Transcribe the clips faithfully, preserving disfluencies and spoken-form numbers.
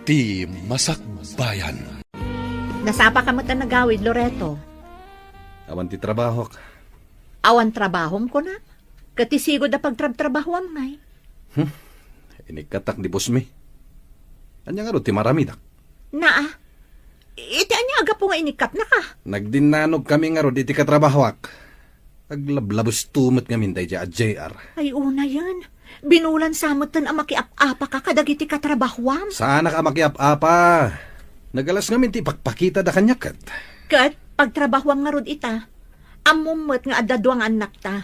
Ti Masakbayan. Nasapa ka met a nagawid, Loreto? Awan ti trabahok. Awan trabahom, kunam? Ket ti sigud a pagtrabtrabahuam ngay? Hmm. Inikkatak di boss mi. Ania ngarud ti maramidak? Naa. Iti ania a gapu nga inikkatnaka? Nagdinnanogkami ngarud iti katrabahuak. Aglablabes to met ngamin daydiay a J R. Ay, unayen. Binulan sa metten a makiap-apaka kadagiti katrabahuam. Saanak a makiap-apa. Nagalas ngamin ti ipakpakitada kaniak ket. Ket pagtrabahuam ngarud ita, ammom met nga adda dua nga annakta.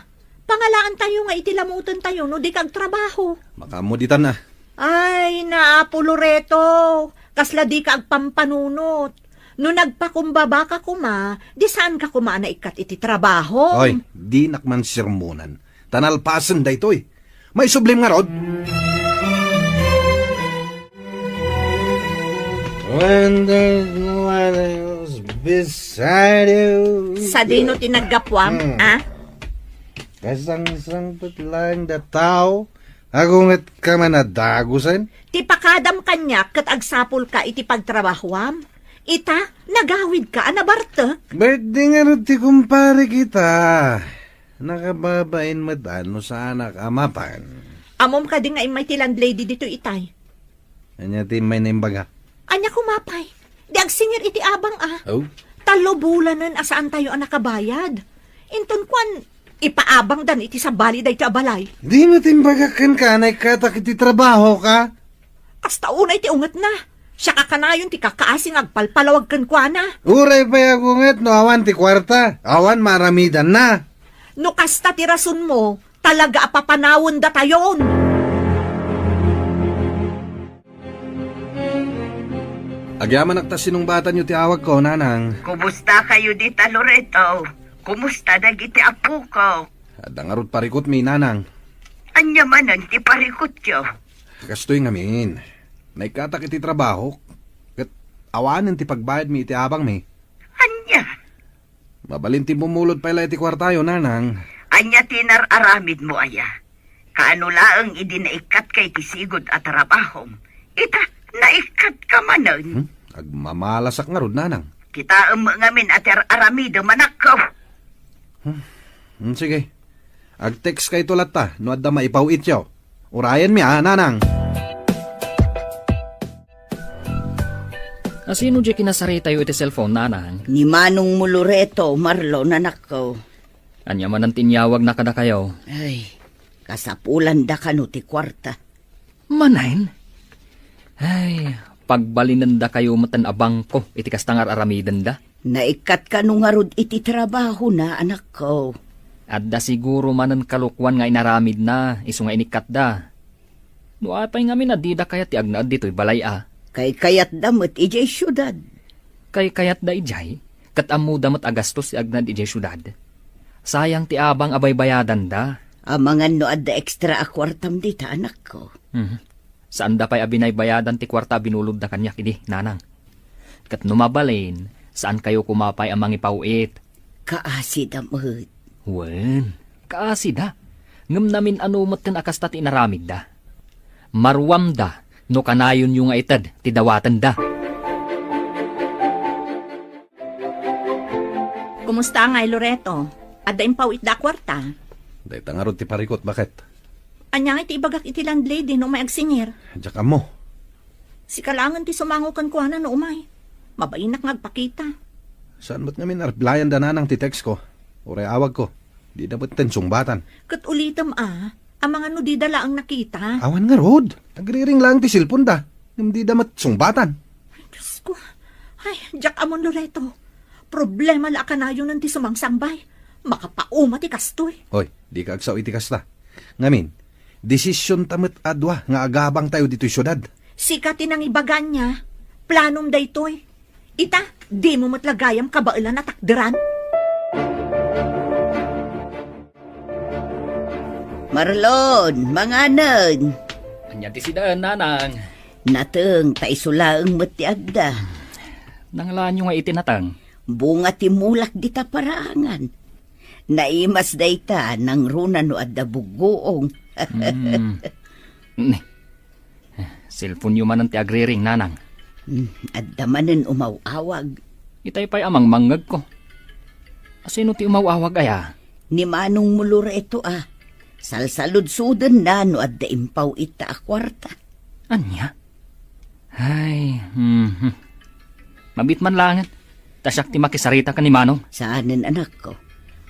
Pangalaantayo nga iti lamutentayo no dika agtrabaho. Makaammo ditan a. Ay, naapo Loreto, kasla dika agpampanunot. No nagpakumbabaka koma, di saanka koma a naikkat iti trabaho. Oy, dinak man sermonan. Ta nalpasen daytoy. Maisublim ngarud. When there's no one else beside you. Sadino ti naggapuam, Hmm. a? Kasangsangpet laeng da tao, agungetka man a dagusen? Ti pakadam kaniak ket agsapulka iti pagtrabahuam. Ita, nagawidka a nabartek. Birthday ngarud ti kumparek ita. Nakababain met a no saanak a mapan. Ammom kadi nga immay ti landlady ditoy itay? Ania ti immay naimbag a? Ania koma pay? Di agsingir iti abang a. Oh? Tallo bulanen a saantayo a nakabayad. Inton kuan, ipaabangdan iti sabali daytoy a balay. Dino ti imbagak kenka a naikkatak iti trabahoka? Kasta unay ti ungetna. Siak a kanayon ti kakaasi nga agpalpalawag kenkuana. Uray pay agunget no awan ti kuarta, awan maaramidanna. No kasta ti rasonmo, talaga a papanawendatayon. Agyamanak ta sinungbatanyo ti awagko, Nanang. Kumusta kayo dita, Loreto? Kumusta dagiti apoko? Adda ngarud parikutmi, Nanang. Ania manen ti parikutyo? Kastoy ngamin. Naikkatak iti trabahok. Ket awanen ti pagbayadmi iti abangmi. Ania? Mabalin ti bumulod pay la iti kuartayo, Nanang. Ania ti nar-aramidmo aya? Kaano laeng idi naikkatka iti sigud a trabahom? Ita, naikkatka manen. Hmm? Agmamalasak ngarud, Nanang. Kitaem ngamin a ti ar-aramidem, anakko. Hmm. Hmm, sige. Ag-text kayto latta no adda maipaw-ityo. Urayenmi a, Nanang. Asino diay kinasaritayo iti cellphone, Nanang? Ni Manongmo Loreto, Marlon, anakko. Ania manen ti inyawagna kadakayo? Ay, kasapulanda kano ti kuarta. Manen? Ay, pagbalinendakayo metten a bangko iti kasta nga ar-aramidenda. Naikkat kano ngarud iti trabahona, anakko. Adda siguro manen kalokuan nga inaramidna, isu nga inikkatda. No apay ngamin a dida kayat ti agnaed ditoy balay a? Kaykayatda met idiay siudad. Kaykayatda idiay, ket ammoda met a gastos ti agnaed idiay siudad. Sayang ti abang a baybayadanda. Amangan no adda ekstra a kuartam dita, anakko. Mhm. Saanda pay a binaybayadan ti kuarta a binulodda kaniak idi, Nanang. Ket no mabalin, saankayo koma pay a mangipaw-it. Kaasida met. Wen, kaasida. Ngem namin-ano metten a kasta ti inaramidda. Maruamda no kanayonyo nga ited ti dawatenda. Kumusta ngay, Loreto? Adda impaw-itda a kuarta? Dayta ngarud ti parikut, baket. Ania ngay ti ibagak iti landlady no umay agsingir? Diak ammo. Sika laengen ti sumango kenkuana no umay. Mabainak nga agpakita. Saan met ngamin a replayanda, Nanang, ti text ko? Uray awag ko. Dida met ten sungbatan. Ket ulitem a, amangan no dida laeng nakita. Awan ngarud. Agriring laeng ti cellphone da. Ngem dida met sungbatan. Ay, Diyos ko. Ay, diak ammon, Loreto. Problema la a kanayonen ti sumangsangbay. Makapauma ti kastoy. Hoy, dika agsao iti kasta. Ngamin, desisionta met a dua nga agabangtayo ditoy siudad. Sika ti nangibaga ania. Planom daytoy. Ita, dimo met la gayam kabaelan a takderan. Marlon, manganen. Ania ti sidaen, Nanang? Nateng, ta isu laeng met ti adda. Nangalaanyo nga iti nateng? Bunga ti mulak dita paraangan. Naimas dayta, nangruna no adda buggoong. Hmm. Ni. Cellphone-yo manen ti agriring, Nanang. Hmm, adda manen umaw-awag. Itay pay a mangmangngegko. Asino ti umaw-awag aya? Ni Manong mo Loreto a. Salsaludsodenna no adda impaw ita a kuarta. Ania? Ay, mhm. Mabit man laengen. Ta siak ti makisarita ken ni Manong. Saanen, anakko.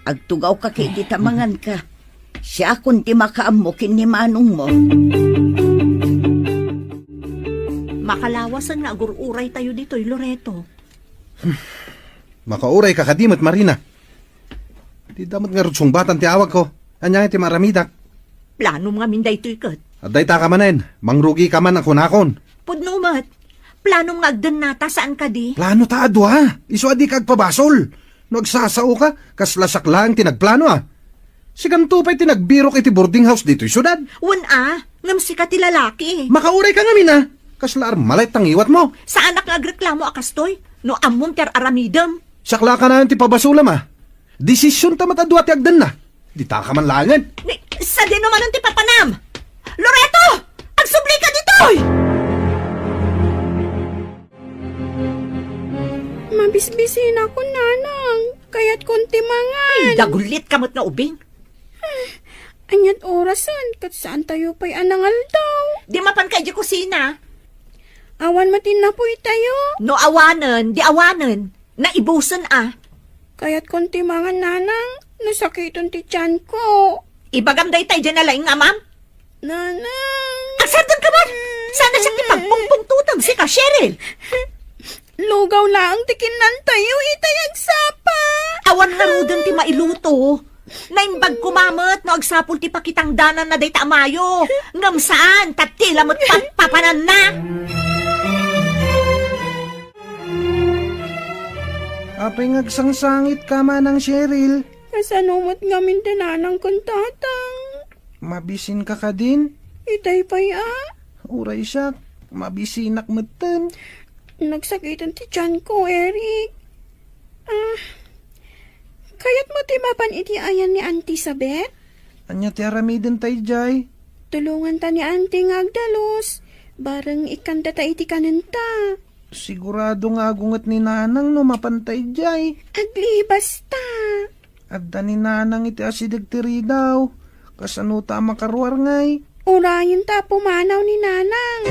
Agtugawka ket iti tamanganka. Siakon ti makaammo ken ni Manongmo. Makalawasen nga agur-uraytayo ditoy, Loreto. Makaurayka kadi met, Marina. Dida met ngarud sungbatan ti awagko. Ania ti maaramidak? Planom ngamin daytoy ket. Adda ita ka manen, mangrugika man a kunakon. Pudno met. Planom nga agdennata, saan kadi? Plano ta a dua. Isu a dika agpabasol. No agsasaoka, kasla siak laeng ti nagplano a. Sikanto pay ti nagbirok iti boarding house ditoy siudad. Wen a, ngem sika ti lalaki. Makaurayka ngamin a. Kasla armalay ti ngiwatmo. Saanak nga agreklamo a kastoy. No ammom ti ar-aramidem. Siak la kanayon ti pabasolem a. Desisionta met a dua ti agdenna. Dita ka man laengen. Ni, sadino manen ti papanam? Loreto! Agsublika ditoy! Mabisbisinakon, nanang. Kayatkon ti mangan. Ay, dagullitka met nga ubing. Ania't orasen, ket saantayo pay a nangaldaw. Di mapanka idiay kusina? Awan met ti napuytayo. No awanen, di awanen. Naibusen a. Kayatkon ti mangan, nanang. Nasakiten ti tianko. Ibagam dayta idiay nalaing nga amam? Nanang. Agsardengka man! Saan a siak ti pagpungpungtoteng, sika, Cheryl! Lugaw laeng ti kinnantayo itay agsapa. Awan ngaruden ti mailuto. Naimbag koma met no agsapul ti pakitangdananna dayta a mayo. Ngem saan, ta ti la met patpapananna. Apay nga agsangsangitka, Manang Cheryl? Kasano met ngamin ti nanang ken tatang? Mabisinka kadin? Itay pay a. Uray siak, mabisinak metten. Nagsakiten ti tianko, Eric. Ah, kayatmo ti mapan iti ayan ni Auntie Isabel? Ania ti aramidenta idiay? Tulonganta ni Auntie nga agdalus. Bareng ikkandata iti kanenta. Sigurado nga agunget ni Nanang no mapanta idiay. Aglibasta. Adda ni Nanang iti asideg ti ridaw. Kasano ta a makaruar ngay? Urayen ta a pumanaw ni Nanang.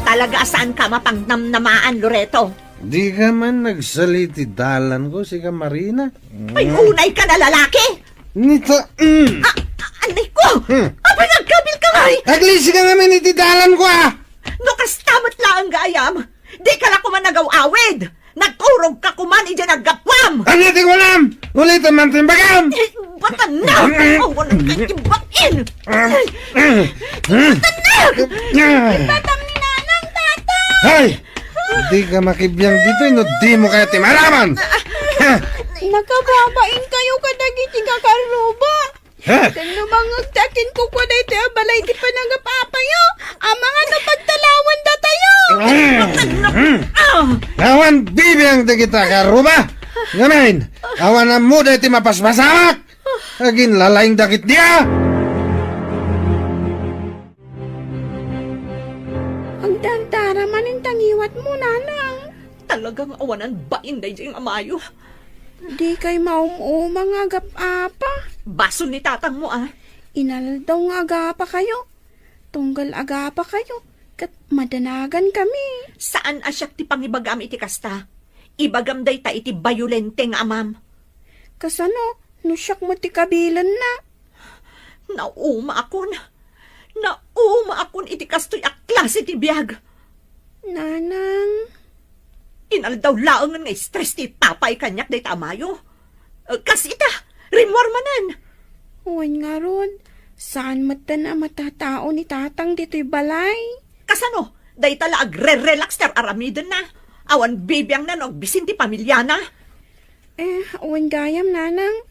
Talaga a saanka a mapangnamnamaan, Loreto. Dika man nagsali ti dalanko, sika Marina. Ay, unayka a lalaki! Nita, mm. Ah, ah, anay ko! Hmm. Apay nga agkabilka ngay? Aglisi ka ngamin iti dalanko, ah! No kasta met laeng gayam, dika la koma nagaw-awid! Nagkurogka koma idiay naggapuam! Ania ti kunam? Ulitem man ti imbagam! Eh, batanna! Mm. Awan kay imbagin! Mm. Mm. Batanna! Mm. Batam ni Nanang, Tata! Hay! Dika makibiang ditoy no dimo kayat ti maaraman! Ha? Nakababain kayo kadagiti kakarruba. Ha? Ken no mangngegta a kinkukua daytoy a balay ti panagap-apayo, amangan no pagtalawandatayo. Mm. Ah! Awan bibiang dagita kakarruba. Ngamin, awan ammo daytoy mapaspasamak. Aginlalaing dagiti a. Agdardara manen ta ngiwatmo, Nanang. Talaga nga awanan bain daydiay nga mayo. Dikay maum-uma nga agap-apa. Basol ni tatangmo, ah. Inaldaw nga agapakayo. Tunggal agapakayo, ket madanagankami. Saan a siak ti pangibagam iti kasta. Ibagam dayta iti bayolente nga amam. Kasano no siak met ti kabilenna? Naumaakon. Naumaakon iti kastoy a klase ti biag. Nanang. Inaldaw laengen nga stress ti ipapay kaniak dayta a mayo. Eh, kas ita, rimmuar manen. Wen ngarud, saan metten a matatao ni Tatang ditoy balay. Kasano? Dayta la agre-relax ti ar-aramidenna. Awan bibiangna no agbisin ti pamiliana. Eh, wen gayam, Nanang.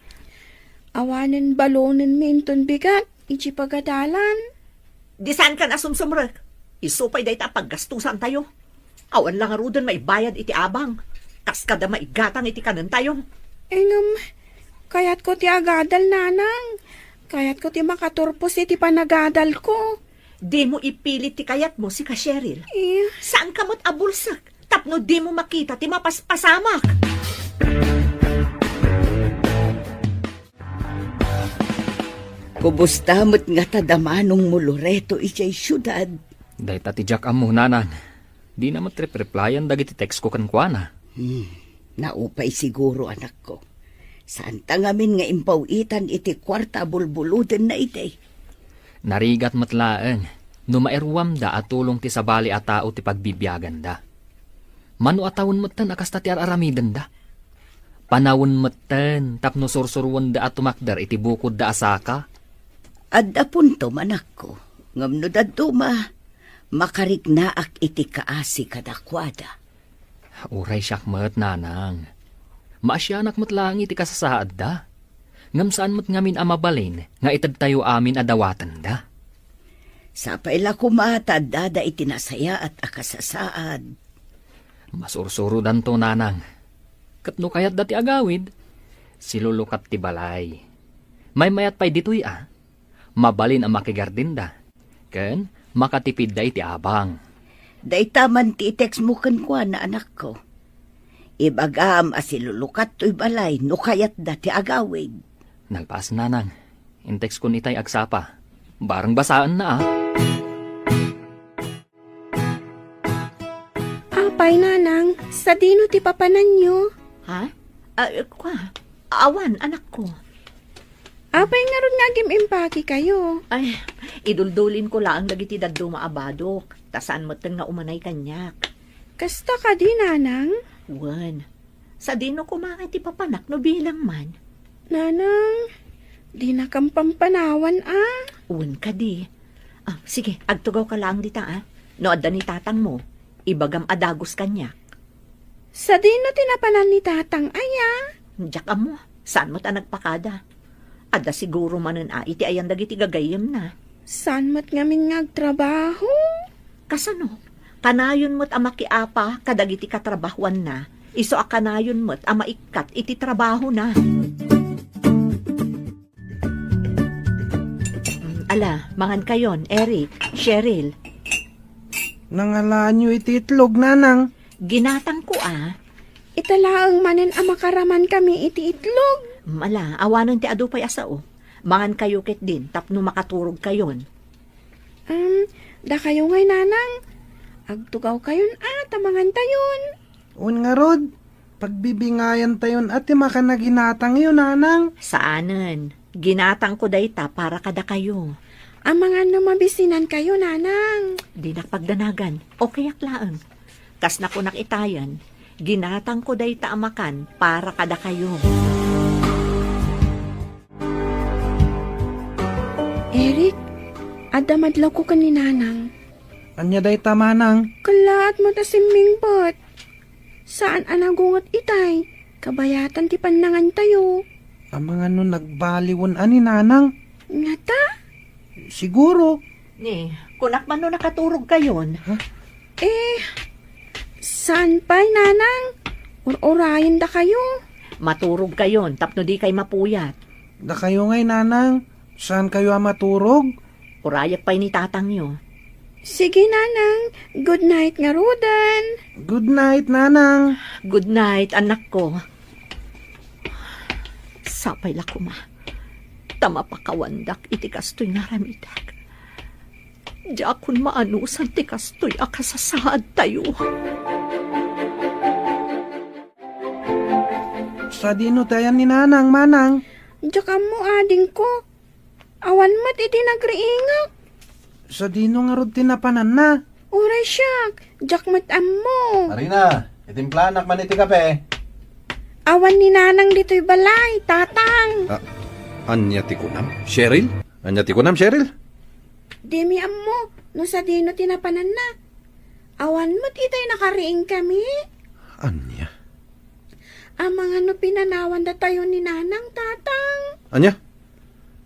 Awanen balonenmi inton bigat iti pagadalan. Di saankan a sumsumrek. Isu pay dayta a paggastosantayo. Awan la ngaruden maibayad iti abang. Kas kada maigatang iti kanentayo. Eh, ngem, kayatko ti agadal, Nanang. Kayatko ti makaturpos iti panagadalko. Dimo ipilit ti kayatmo, sika Cheryl. Eh. Saanka met a bulsek tapno dimo makita ti mapaspasamak. Kumusta met ngata da manongmo, Loreto, idiay siudad? Dayta ti diak ammo, nanang. Dina met rep-replyan dagiti textko kenkuana. Hmm, naupay siguro, anakko. Saanta ngamin nga impaw-itan iti kuarta a bulbulodenna idi. Narigat met laeng no mairuamda a tulong ti sabali a tao ti pagbibiaganda. Mano a tawen metten a kasta ti ar-aramidenda. Panawen metten tapno sursuroenda a tumakder iti bukodda a saka. Adda punto, anakko. Ngem no dadduma, makariknaak iti kaasi kadakuada. Uray siak met, nanang. Maasianak met laeng iti kasasaadda. Ngem saan met ngamin a mabalin nga itedtayo amin a dawatenda. Sapay la koma ta addada iti nasayaat a kasasaad. Masursurodanto, nanang. Ket no kayatda ti agawid, silulukat ti balay. Maymayat pay ditoy a. Mabalin a makigardinda, ken makatipidda iti abang. Dayta man ti i-textmo kenkuana, anakko. Ibagam a silulukat toy balay no kayatda ti agawid. Nalpas, nanang. In-textkon itay agsapa. Bareng basaenna, a. Apay, nanang, sadino ti papananyo? Ha? Ah, kua, awan, anakko. Apay ngarud nga agim-impakekayo? Ay, iduldulinko laeng dagiti dadduma a badok, ta saan metten nga umanay kaniak. Kasta kadi, nanang? Wen. Sadino koma nga ti papanak no bilang man? Nanang, dinakam pampanawan, a. Wen kadi. Ah, sige, agtugawka laeng dita, a. No adda ni tatangmo, ibagam a dagus kaniak. Sadino ti napanan ni tatang, aya? Diak ammo, saan met a nagpakada. Adda siguro manen a iti ayan dagiti gagayyemna. Saan met ngamin nga agtrabaho? Kasano? Kanayon met a makiapa kadagiti katrabahuanna, isu a kanayon met a maikkat iti trabahona. Mm, ala, mangankayon, Eric, Cheryl. Nangalaanyo iti itlog, nanang? Ginatangko, a. Ita laeng manen a makaramankami iti itlog. Mm, ala, awanen ti adu pay a sao. Mangankayo ketdin tapno makaturogkayon. Um, dakayo ngay, nanang. Agtugawkayon a ta mangantayon. Wen ngarud, pagbibingayantayon a ti makan a ginatangyo, nanang. Saanen. Ginatangko dayta para kadakayo. Amangan no mabisinankayo, nanang. Dinak pagdanagan. Okayak laeng. Kas nakunak itayen, ginatangko dayta a makan para kadakayo. Eric, adda madlawko ken ni nanang. Ania dayta, manang? Kellaat met a simmingpet. Saan a nagunget itay. Kabayatan ti pannangantayo. Amangan no nagbaliwen a ni nanang? Ngata? Siguro. Ni, kunak man no nakaturogkayon. Ha? Eh, saan pay, nanang? Ur-urayendakayo. Maturogkayon tapno dikay mapuyat. Dakayo ngay, nanang. Saankayo a maturog? Urayak pay ni tatangyo. Sige, nanang. Good night ngaruden. Good night, nanang. Good night, anakko. Sapay la koma ta mapakawandak iti kastoy nga aramidek. Diakon maanusan ti kastoy a kasasaadtayo. Sadino ti ayan ni nanang, manang? Diak ammo, adingko. Awan met iti nagriingak. Sadino ngarud ti napananna? Uray siak, diak met ammo. Marina, itimplanak man iti kape. Awan ni nanang ditoy balay, tatang. Ah, ania ti kunam, Cheryl? Ania ti kunam, Cheryl? Dimi ammo no sadino ti napananna. Awan met itay nakariingkami. Ania? Amangan no pinanawandatayo ni nanang, tatang. Ania?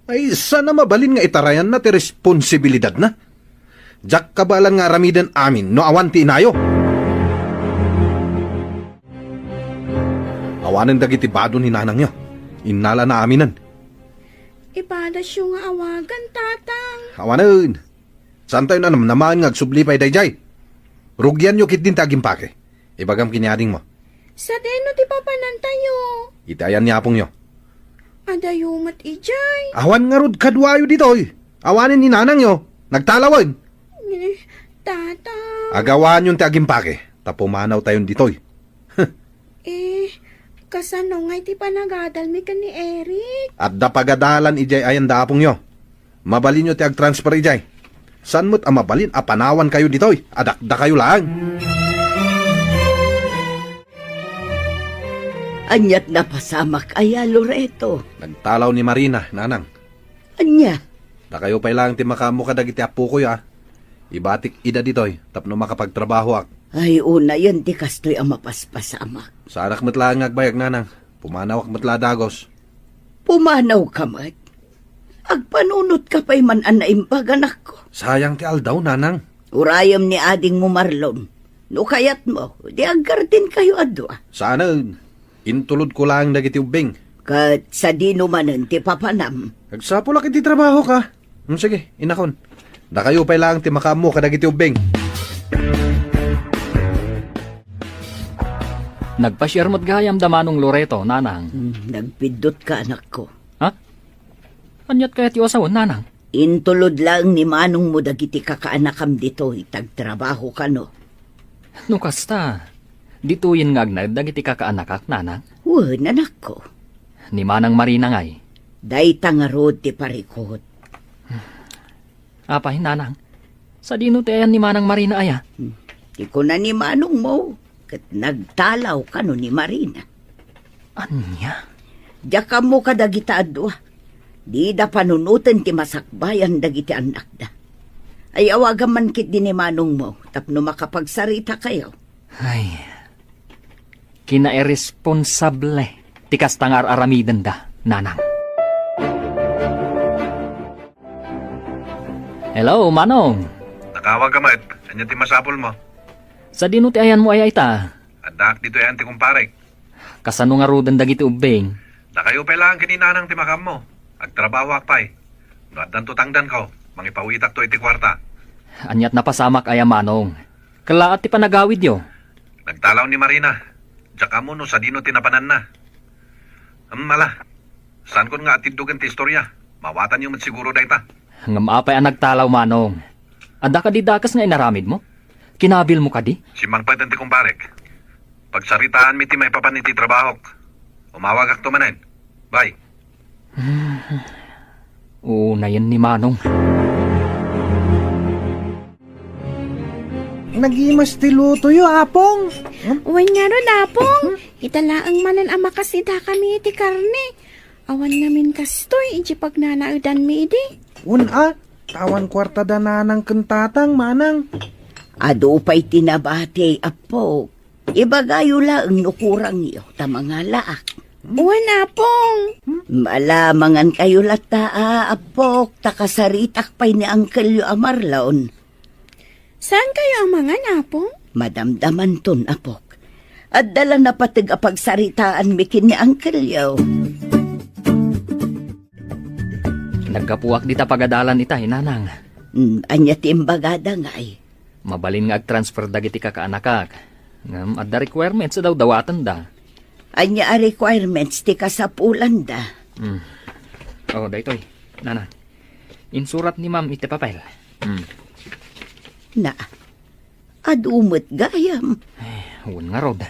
Ay, saan a mabalin nga itarayanna ti responsibilidadna? Diak kabaelan nga aramiden amin no awan ti inayo. Awanen dagiti bado ni nanangyo. Innalana aminen. Ipadasyo nga awagan, Tatang. Awanen. Saantayo a namnamaen nga agsubli pay daydiay. Rugianyo ketdin ti agimpake. Ibagam ken ni adingmo. Sadino ti papanantayo? Iti ayan ni apongyo. Adayo met idiay. Awan ngarud kaduayo ditoy. Awanen ni nanangyo. Nagtalawen. Eh, Tatang. Agawaanyon ti agimpake, ta pumanawtayon ditoy. Eh, kasano ngay ti panagadalmi ken ni Eric? Adda pagadalan idiay ayan da apongyo. Mabalinyo ti agtransfer idiay. Saan met a mabalin a panawankayo ditoy a dakdakayo laeng? Aniat napasamak aya, Loreto? Nagtalaw ni Marina, nanang. Ania? Dakayo pay laeng ti makaammo kadagiti appokoy, a. Ibatik ida ditoy tapno makapagtrabahoak. Ay, unayen ti kastoy a mapaspasamak. Saanak met laeng nga agbayag, nanang. Pumanawak met la a dagus. Pumanawka met? Agpanunotka pay man a naimbag, anakko. Sayang ti aldaw, nanang. Urayem ni adingmo, Marlon. No kayatmo, di aggardenkayo a dua. Saanen. Intulodko laeng dagiti ubbing. Ket sadino manen ti papanam? Agsapulak iti trabahok, a. Hmm, sige, inakon. Dakayo pay laeng ti makaammo kadagiti ubbing. Nagpasiar met gayam da Manong Loreto, nanang. Hmm, nagpiddotka, anakko. Ha? Aniat kayat ti usawen, nanang? Intulod laeng ni manongmo dagiti kakaanakam ditoy, ta agtrabaho kano. No kasta, ditoyen nga agnaed dagiti kakaanakak, nanang? Wen, anakko. Ni Manang Marina ngay? Dayta ngarud ti parikut. Apay, nanang? Sadino ti ayan ni Manang Marina aya? Hmm. Ti kuna ni manongmo, ket nagtalaw kano ni Marina. Ania? Diak ammo kadagita a dua. Dida panunoten ti masakbayan dagiti annakda. Ay, awagam man ketdi ni manongmo tapno makapagsaritakayo. Ay, kinairresponsable ti kasta nga ar-aramidenda, nanang. Hello, Manong. Nakawag ka met. Ania ti masapulmo? Sadino ti ayanmo aya ita? Addaak ditoy ayan ti kumparek. Kasano ngaruden dagiti ubbing? Dakayo pay laeng ken ni nanang ti makaammo. Agtrabahoak pay. No addanto tangdanko, mangipawitakto iti kuarta. Aniat napasamak aya, Manong? Kellaat ti panagawidyo. Nagtalaw ni Marina. Diak ammo no sadino ti napananna. Em, ala. Saankon nga atiddogen ti istoria. Mawatanyo met siguro dayta. Ngem apay a nagtalaw, Manong? Adda kadi dakes nga inaramidmo? Kinabilmo kadi? Simmangpeten ti kumparek. Pagsaritaanmi ti maipapan iti trabahok. Umawagakto manen. Bye. Unayen ni Manong. Nagimas ti lutoyo, Apong. Hmm? Wen ngarud, Apong. Hmm? Ita laeng manen a makasidakami iti karne. Awan ngamin kastoy iti pagnanaedanmi idi. Wen a, ta awan kuarta da nanang ken tatang, manang. Adu pay ti nabati, Apok. Ibagayo laeng no kurangyo, ta mangalaak. Wen, Apong. Ala, mangankayo latta, a, Apok, ta kasaritak pay ni angkelyo a Marlon. Saankayo a mangan, Apong? Madamdamanton, Apok. Adda la napateg a pagsaritaanmi ken ni angkelyo. Naggapuak dita pagadalan ita, inanang. Hmm, ania ti imbagada ngay? Mabalin nga ag-transfer dagiti kakaanakak. Ngem adda requirements a dawdawatenda. Ania a requirements ti kasapulanda? Hmm. Oh, daytoy, nanang. Insurat ni ma'am iti papel. Hmm. Na, adu met gayam. Eh, wen ngarud.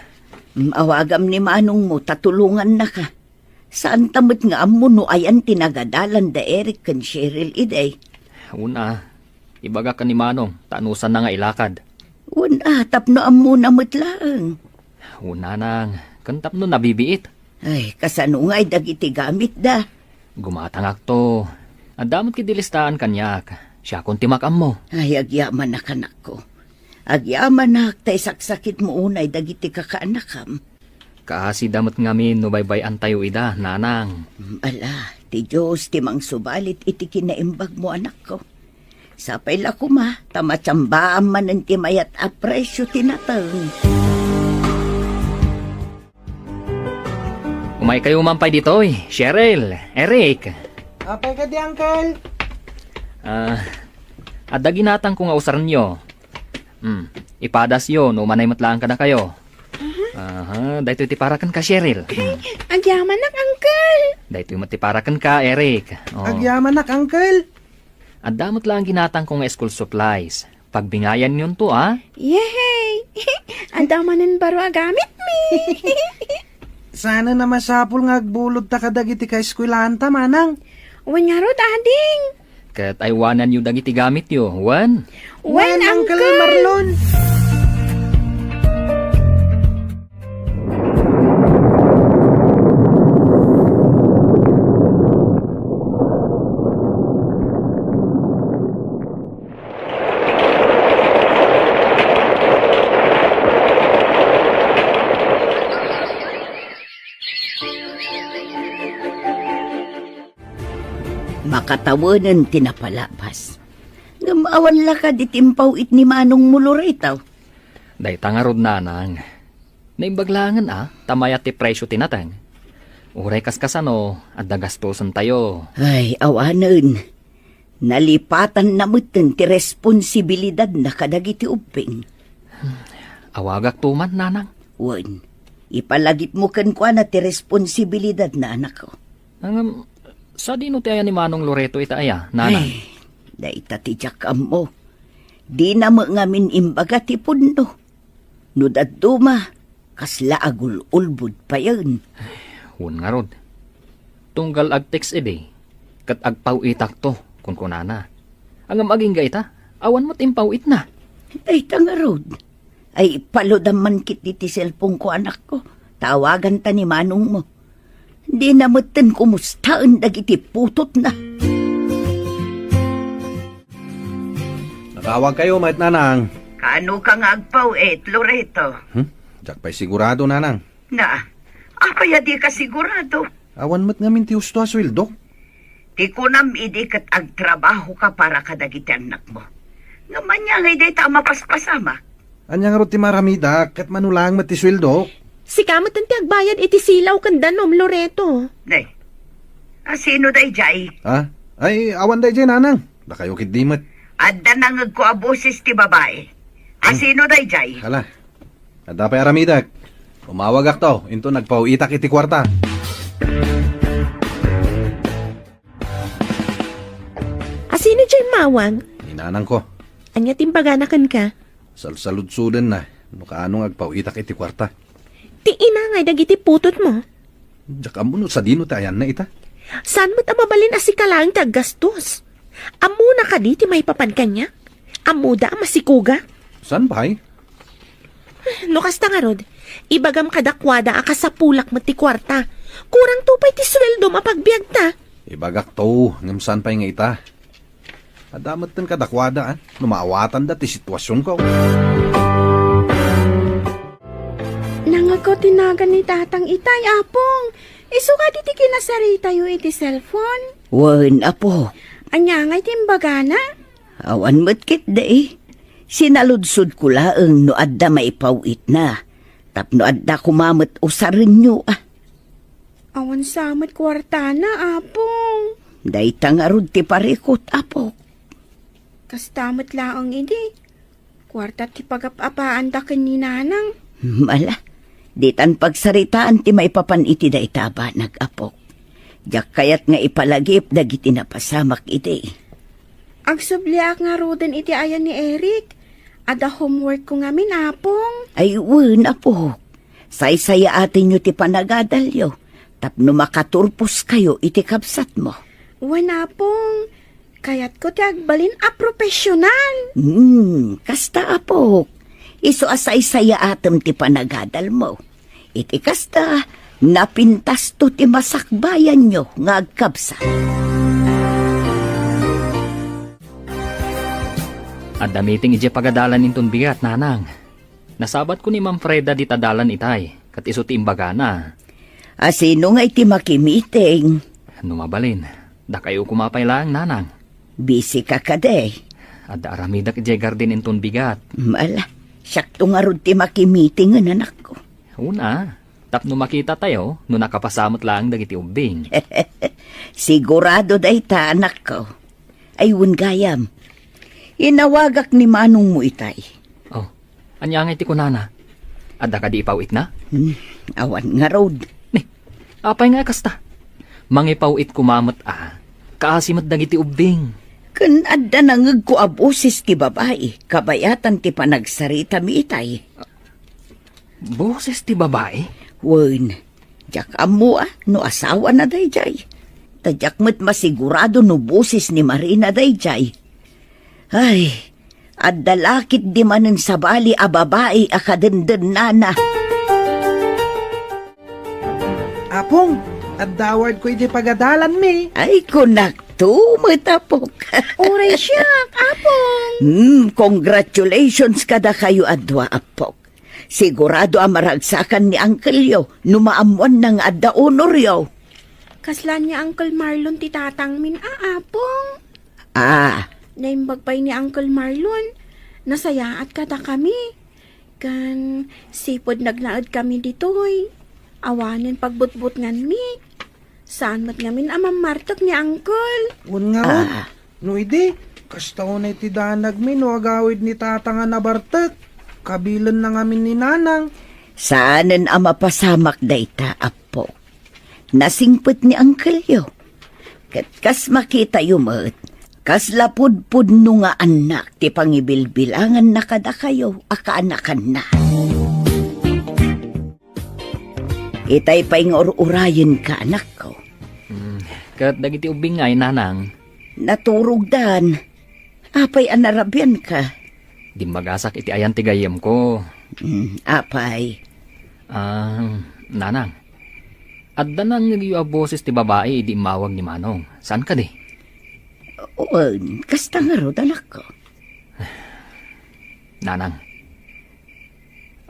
Hmm, awagam ni manongmo ta tulongannaka. Saanta met nga ammo no ayan ti nagadalan da Eric ken Cheryl idi. Wen a, ibagak ken ni Manong, ta anusanna nga ilakad. Wen a, tapno ammona met laeng. Wen, nanang, ken tapno nabibiit. Ay, kasano ngay dagiti gamitda? Gumatangakto. Adda met ketdi listaan kaniak. Siakon ti makaammo. Ay, agyamanak, anakko. Agyamanak ta isaksakitmo unay dagiti kakaanakam. Kaasida met ngamin no baybay-antayo ida, nanang. Mm, ala, ti Dios ti mangsubalit iti kinaimbagmo, anakko. Sapay la koma, ta matsambaam manen ti mayat a presio ti nateng. Umaykayo man pay ditoy, Cheryl, Eric. Apay kadi, Uncle? Ah, adda ginatangko nga usarenyo. Hmm, ipadasyo no umanay met laeng kadakayo. Aha, daytoy ti para kenka, Cheryl. Hmm. Agyamanak, Uncle. Daytoy met ti para kenka, Eric. Oh. Agyamanak, Uncle. Adda met laeng ginatangko nga school supplies. Pagbingayanyonto, a? Yehey! Adda manen baro a gamitmi. Saan a masapul nga agbulodta kadagiti kaeskuelaanta, manang. Wen ngarud, ading. Ket aywananyo dagiti gamityo, wen? Wen, Uncle Marlon. Makatawenen ti napalabas. Ngem awan la kadi ti impaw-it ni manongmo, Loreto? Dayta ngarud, nanang. Naimbag laengen a, ta mayat ti presio ti nateng. Uray kaskasano, adda gastosentayo. Ay, awanen. Nalipatanna metten ti responsibilidadna kadagiti ubbing. Awagakto man, nanang. Wen, ipalagipmo kenkuana ti responsibilidadna, anakko. Ngem, sadino ti ayan ni Manong Loreto ita aya, nanang? Ay, dayta ti diak ammo. Dina met ngamin imbaga ti pudno. No dadduma, kasla agul-ulbod payen. Wen ngarud. Tunggal ag-text idi, ket agpaw-itakto, kunkunana. Ngem agingga ita, awan met impaw-itna. Dayta ngarud. Ay, ipaludam man ketdi ti cellphone-ko, anakko. Tawaganta ni manongmo. Dina metten kumustaen dagiti putotna. Natawagkayo met, nanang. Kaano ka nga agpaw-it, Loreto? Hmm? Diak pay sigurado, nanang. Na, apay a dika sigurado? Awan met ngamin ti husto a sueldo. Ti kunam idi ket agtrabaho ka para kadagiti annakmo. Ngem ania ngay dayta a mapaspasamak? Ania ngarud ti maaramidak ket mano laeng met ti sueldo? Sika met ti agbayad iti silaw ken danum, Loreto. Nay, a sino dayjay? Ha? Ay, awan dayjay, nanang. Dakayo ketdi met. Adda nangegko a boses ti babai. A sino dayjay? Hala. Adda pay aramidek. Umawagakto, inton agpaw-itak iti kuarta. A sino jay mawag? Ni nanangko. Ania ti imbagana kenka? Salsaludsodenna no kaano nga agpaw-itak iti kuarta. Ti ina ngay dagiti putotmo. Diak ammo no sadino ti ayanna ita. Saan met a mabalin a sika laeng ti aggastos? Ammona kadi ti maipapan kaniak? Ammoda a masikuga? Saan pay? No kasta ngarud, ibagam kadakuada a kasapulak met ti kuarta. Kurangto pay ti sueldom a pagbiagta. Ibagakto, ngem saan pay nga ita? Adda metten kadakuada, a, no maawatanda ti situasionko. Nangegko ti nagan ni Tatang itay, Apong. Isu kadi ti kinasaritayo iti cellphone? Wen, Apo. Ania ngay ti imbagana? Awan met ketdi. Sinaludsodko laeng no adda maipaw-itna. Tapno adda koma met usarenyo, a. Awan sa met kuartana, Apong. Dayta ngarud ti parikut, Apok. Kasta met laeng idi. Kuarta ti pagap-apaanda ken ni Nanang. Mala, ditan pagsaritaan ti maipapan iti dayta a banag, Apok. Diak kayat nga ipalagip dagiti napasamak idi. Agsubliak ngaruden iti ayan ni Eric. Adda homework ko ngamin, Apong. Ay, wen, Apok. Saysayaatenyo ti panagadalyo tapno makaturposkayo iti kabsatmo. Wen, Apong, kayatko ti agbalin a profesional. Hmm, kasta, Apok. Isu a saysayaatem ti panagadalmo. Iti kasta, napintasto ti masakbayanyo nga agkabsat. Adda meeting idiay pagadalan inton bigat, Nanang. Nasabatko ni Ma'am Freda dita dalan itay, ket isu ti imbagana. A sino nga iti makimiting? No mabalin, dakayo koma pay laeng, Nanang. Busy ka kadi? Adda aramidek idiay garden inton bigat. Mala, siakto ngarud ti makimiting, anakko. Una, tapno makitatayo no nakapasa met laeng dagiti ubbing. Sigurado dayta, anakko. Ay, wen gayam. Inawagak ni manongmo itay. Oh, ania ngay ti kunana? Adda kadi ipaw-itna? Hmm, awan ngarud. Ni, apay nga kasta? Mangipaw-it koma met a. Kaasi met dagiti ubbing. Ken adda nangegko a boses ti babai, kabayatan ti panagsaritami itay. Boses ti babai? Wen, diak ammo a no asawana daydiay. Ta diak met masigurado no boses ni Marina daydiay. Ay, adda la ketdi manen sabali a babai a kadendennana. Apong, adda awardko iti pagadalanmi. Ay, kunakto met, apok. Uray siak, Apong. Hmm, congratulations kadakayo a dua, apok. Sigurado a maragsakan ni Uncle-yo no maammoanna nga adda honoryo. Kasla ni Uncle Marlon ti tatangmin a, Apong. Ah. Naimbag pay ni Uncle Marlon. Nasayaat kadakami. Ken sipud nagnaed kami ditoy, awanen pagbutbutnganmi. Saan met ngamin a mammartek ni Uncle. Wen ngarud, ah, no idi, kasta unay ti danagmi no agawid ni Tata nga nabartek. Kabilenna ngamin ni Nanang. Saanen a mapasamak dayta, Apo. Nasingpet ni Uncle-yo. Ket kas makitayo met, kasla pudpudno nga annak ti pangibilbilanganna kadakayo a kaanakanna. Itay pay nga ur-urayenka, anakko. Hmm, ket dagiti ubbing ngay, Nanang? Naturogdan. Apay a narabianka? Dimmagasak iti ayan ti gayyemko. Hmm, apay? Ah, Nanang, adda nangngegyo a boses ti babai idi immawag ni Manong. Saan kadi? Wen, kasta ngarud, anakko. Nanang,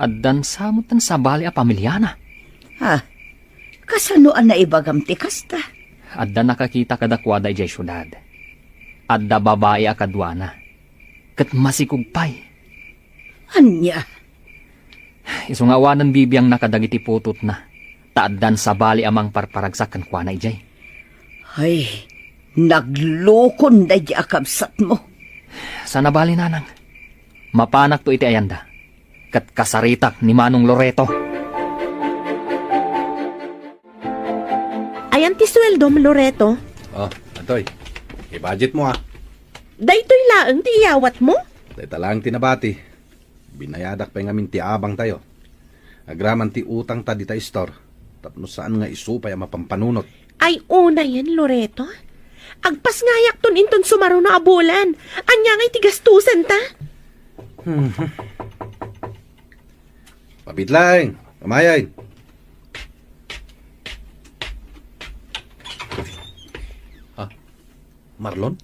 addan sa met ti sabali a pamiliana. Ha? Kasano a naibagam ti kasta? Adda nakakita kadakuada idiay siudad. Adda babai a kaduana. Ket masikog pay. Ania? Isu nga awanen bibiangna kadagiti putotna, ta addan sabali a mangparparagsak kenkuana idiay. Ay, naglukon daydi a kabsatmo. Saan a bali, Nanang. Mapanakto iti ayanda. Ket kasaritak ni Manong Loreto. Ayan ti sueldom, Loreto. Oh, adtoy. I-budget mo, ah. Daytoy laeng ti iyawat mo? Dayta laeng ti nabati. Binayadak pay ngamin ti abang tayo. Agraman ti utang ta dita istor. Tapno saan nga isu pay a mapampanunot. Ay, unayen, Loreto. Agpasngayakton inton sumaruno a bulan. Ania ngay ti gastusen ta? Hmm. Pabitlaeng, amayay. Ha? Marlon?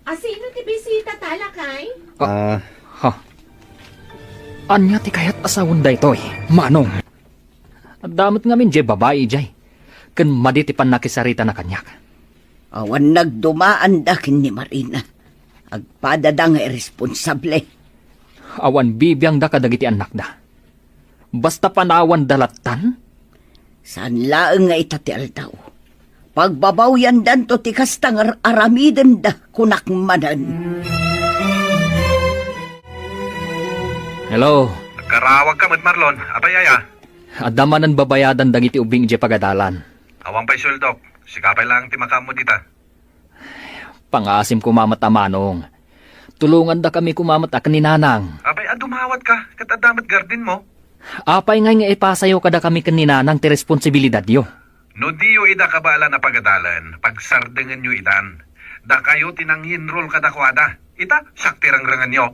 Asino ti bisita ta, lakay? Ah. Ha? Ania ti kayat a sawen daytoy, Manong? Adda met ngamin diay babai idiay. Ken madi ti pannakisaritana kaniak. Awan nagdumaanda ken ni Marina. Agpadada nga irresponsable. Awan bibiangda kadagiti annakda. Basta panawanda lattan? Saan laeng nga ita ti aldaw. Pagbabawyandanto ti kasta nga ar-, aramidenda, kunak manen. Hello. Agkarawagka met, Marlon. Apay aya? Adda manen babayadan dagiti ubbing idiay pagadalan. Awan pay sueldok. Sika pay laeng ti makaammo dita. Pangaasim koma met a Manong. Tulongandakami koma met a ken ni Nanang. Apay a dumawatka, ket adda met gardenmo? Apay ngay nga ipasayo kadakami ken ni Nanang ti responsibilidadyo? No diyo ida kabaelan a pagadalen, pagsardengenyo idan. Dakayo ti nanginrol kadakuada. Ita, siak ti rengrengenyo.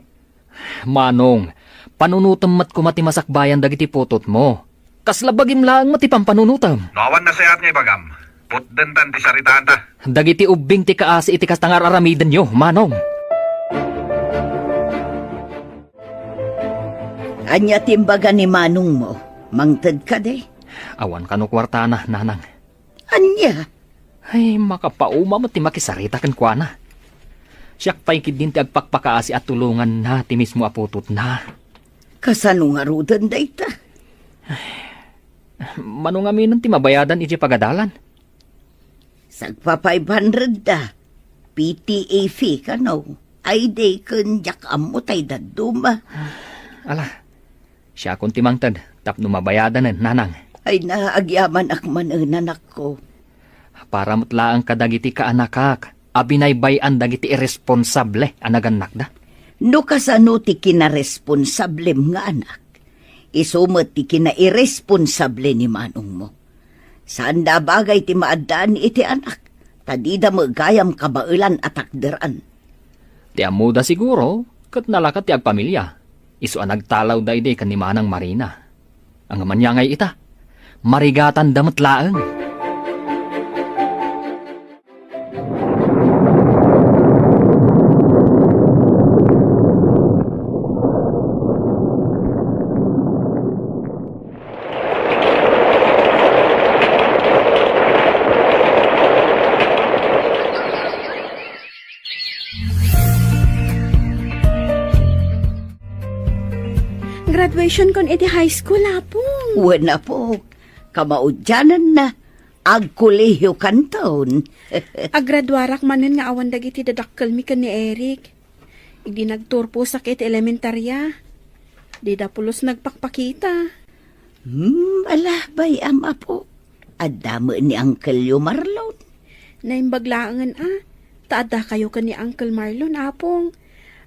Manong, panunotem met koma ti masakbayan dagiti putotmo. Kasla bagim laeng met ti pampanunotem. No awan nasayaat nga ibagam, putdentan ti saritaanta. Dagiti ubbing ti kaasi iti kasta nga ar-aramidenyo, Manong. Ania ti imbaga ni manongmo? Mangted kadi? Awan kano kuartana, Nanang. Ania? Ay, makapauma met ti makisarita kenkuana. Siak pay ketdin ti agpakpakaasi a tulonganna ti mismo a putotna. Kasano ngaruden dayta? Mano ngamin ti mabayadan idiay pagadalan? Sagpa five hundred da. P T A fee kano. Ay, di ken diak ammo tay dadduma. Ala, siakon ti mangted tapno mabayadanen, nanang. Ay na, agyamanak manen, anakko. Para met laeng kadagiti kaanakak a binaybay-an dagiti irresponsable a nagannakda. No kasano ti kinaresponsablem nga anak, isu met ti kinairresponsable ni manongmo. Saanda a bagay ti maaddaan iti anak, ta dida met gayam kabaelan a takderan. Ti ammoda siguro, ket nalaka ti agpamilia. Isu a nagtalawda idi ken ni Manang Marina. Ngem ania ngay ita? Marigatanda met laeng. Graduation kon iti high school, Apong. Wen, Apok. Kamaudiananna, agkolehiyo kanton. Agraduarak manen nga awan dagiti dadakkelmi ken ni Eric. Idi nagturposak iti elementaria, dida pulos nagpakpakita. Hmm, ala, bay-am, Apo. Adda met ni Uncle-yo Marlon. Naimbag laengen a, ta addakayo ken ni Uncle Marlon, Apong.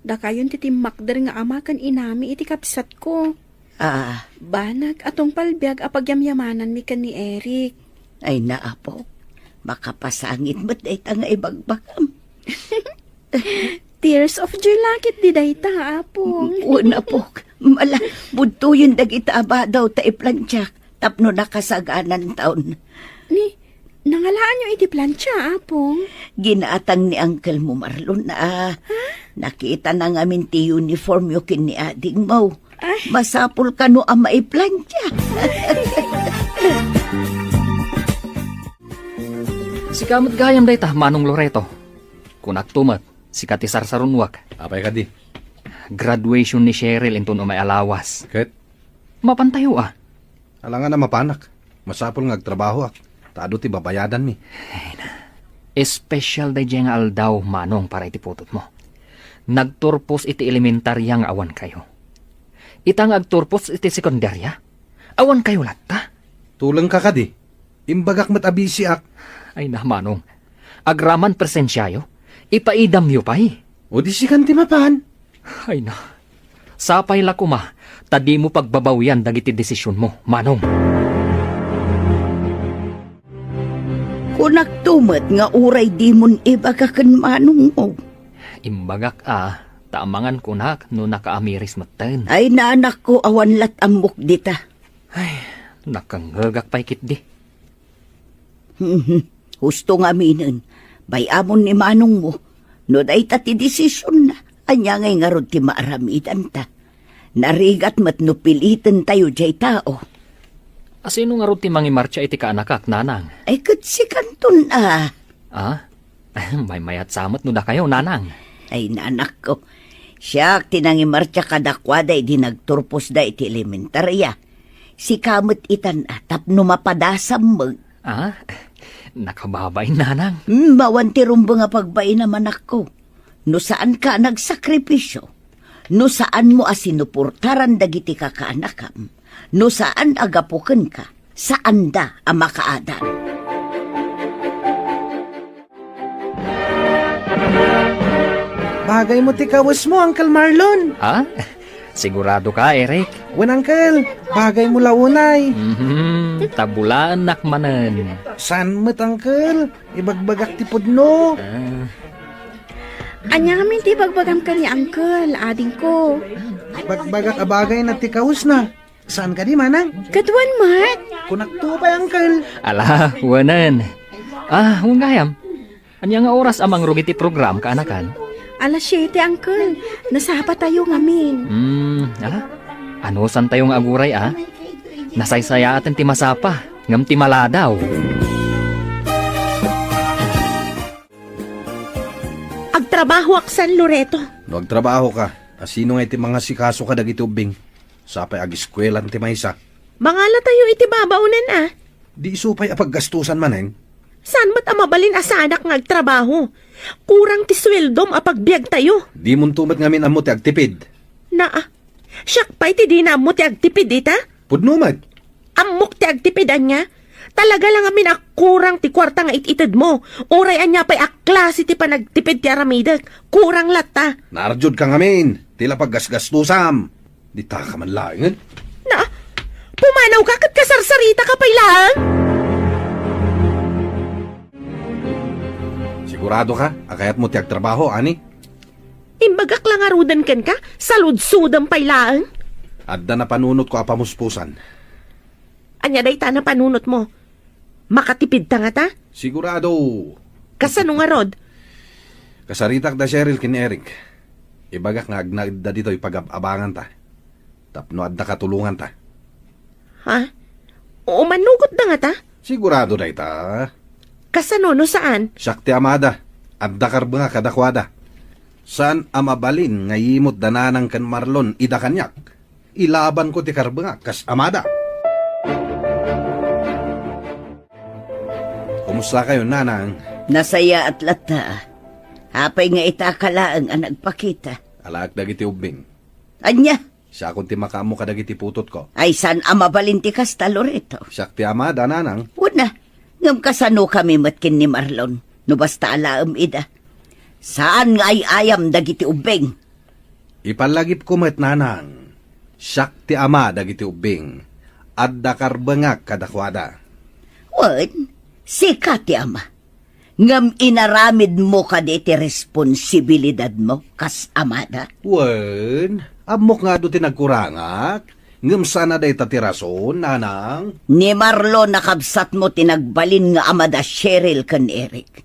Dakayon ti timmakder nga ama ken inami iti kabsatko. Ah. Banag a tungpal biag a pagyamyamananmi ken ni Eric. Ay, na, Apo. Makapasangit met dayta nga ibagbagam. Tears of joy la ketdi dayta, Apong. Wen, Apok. Mala, budtoyen dagita a badaw ta iplantiak tapno nakasagananton. Ni, nangalaanyo iti plantia, Apong? Ginatang ni Uncle mo, Marlon, a. Ha? Nakitana ngamin ti uniformyo ken ni adingmo. Ay. Masapul kano a maiplantia. Sika met gayam dayta, Manong Loreto. Kunakto met, sika ti sarsarunoak. Apay kadi? Graduation ni Cheryl inton umay a lawas. Ket? Mapantayo a. Alangan a mapanak. Masapul nga agtrabahoak, ta adu ti babayadanmi. Ay na. Espesyal daydiay nga aldaw, Manong, para iti putotmo. Nagturpos iti elementaria nga awankayo. Ita nga agturpos iti sekundaria, awankayo latta. Tulengka kadi? Imbagak met a bisiak. Ay na, Manong. Agraman presensiayo, ipaidamyo pay. O di sikan ti mapan. Ay na. Sapay la koma ta dimo pagbabawian dagiti desisionmo, Manong. Kunakto met nga uray dimon ibaga ken manongmo. Imbagak a, ta amangan kunak no nakaamiris metten. Ay, na, anakko, awan lat ammok dita. Ay, nakangngegak pay ketdi. Mhm. Husto nga aminen, bay-amon ni manongmo, no dayta ti desisionna, ania ngay ngarud ti maaramidanta? Narigat met no pilitentayo diay tao. Asino ngarud ti mangimartsa iti kaanakak, nanang? Ay, ket sikanton a. Ah? Maymayat sa met no dakayo, nanang. Ay, nanakko. Siak ti nangimartsa kadakuada idi nagturposda iti elementaria. Sika met itan a tapno mapadasam met. Ah? Nakababain, nanang. Hmm, awan ti rumbeng a pagbainam, anakko. No saanka a nagsakripisio, no saanmo a sinuportaran dagiti kakaanakam, no saan a gapu kenka, saanda a makaadal. Bagaymo ti kawesmo, Uncle Marlon. Ha? Sigurado ka, Eric? Wen, Uncle. Bagaymo la unay. Mhm. Tabulaennak manen. Saan met, Uncle? Ibagbagak ti pudno. Ah. Ania ngamin ti ibagbagam ken ni Uncle, adingko? Ibagbagak a bagayna ti kawesna. Saan kadi, manang? Ket wen met. Kunakto pay, Uncle. Ala, wenen. Ah, wen gayam. Ania nga oras a mangrugi ti program, kaanakan? Alas siete, Uncle. Nasapatayo ngamin. Hmm, ala. Anusantayo nga aguray, a? Nasaysayaaten ti masapa, ngem ti maladaw. Agtrabahoak, San Loreto. No agtrabahoka, asino ngay ti mangasikaso kadagiti ubbing? Sapay ageskuelan ti maysa. Mangalatayo iti babaonan, a? Di isu pay a paggastusan manen? Saan met a mabalin a saanak nga agtrabaho? Kurang ti sueldom a pagbiagtayo. Dimonto met ngamin ammo ti agtipid. Naa, siak pay ti dina ammo ti agtipid ita? Pudno met. Ammok ti agtipid, ania? Talaga la ngamin a kurang ti kuarta nga it-itedmo. Uray ania pay a klase ti panagtipid ti aramidek, kurang latta. Naarjudka ngamin ti la paggasgastusam. Ditaka man laengen. Na, pumanawka ket kasarsarita ka pay laeng? Sigurado ka a kayatmo ti agtrabaho, ani? Imbagak la ngaruden kenka, saludsodem pay laeng. Adda napanunotko a pamuspusan. Ania dayta a napanunotmo? Makatipidta ngata? Sigurado. Kasano ngarud? Kasaritak da Cheryl ken Eric. Ibagak nga agnaedda ditoy pagab-abanganta. Tapno adda katulonganta. Ha? Umanugotda ngata? Sigurado dayta. Kasano no saan? Siak ti amada. Adda karbengak kadakuada. Saan a mabalin nga yimot da Nanang ken Marlon ida kaniak. Ilabanko ti karbengak kas amada. Kumusta kayo, Nanang? Nasayaat latta. Apay nga ita ka laeng a nagpakita? Alaek dagiti ubbing. Ania? Siakon ti makaammo kadagiti putotko. Ay, saan a mabalin ti kasta, Loreto? Siak ti amada, Nanang. Wen a, ngem kasano kami met ken ni Marlon, no basta alaem ida? Saan nga ay-ayam dagiti ubbing? Ipalagipko met, Nanang. Siak ti ama dagiti ubbing. Adda karbengak kadakuada. Wen, sika ti ama. Ngem inaramidmo kadi ti responsibilidadmo kas amada? Wen, ammok nga adu ti nagkurangak. Ngem saan a dayta ti rason, Nanang. Ni Marlon a kabsatmo ti nagbalin nga amada Cheryl ken Eric.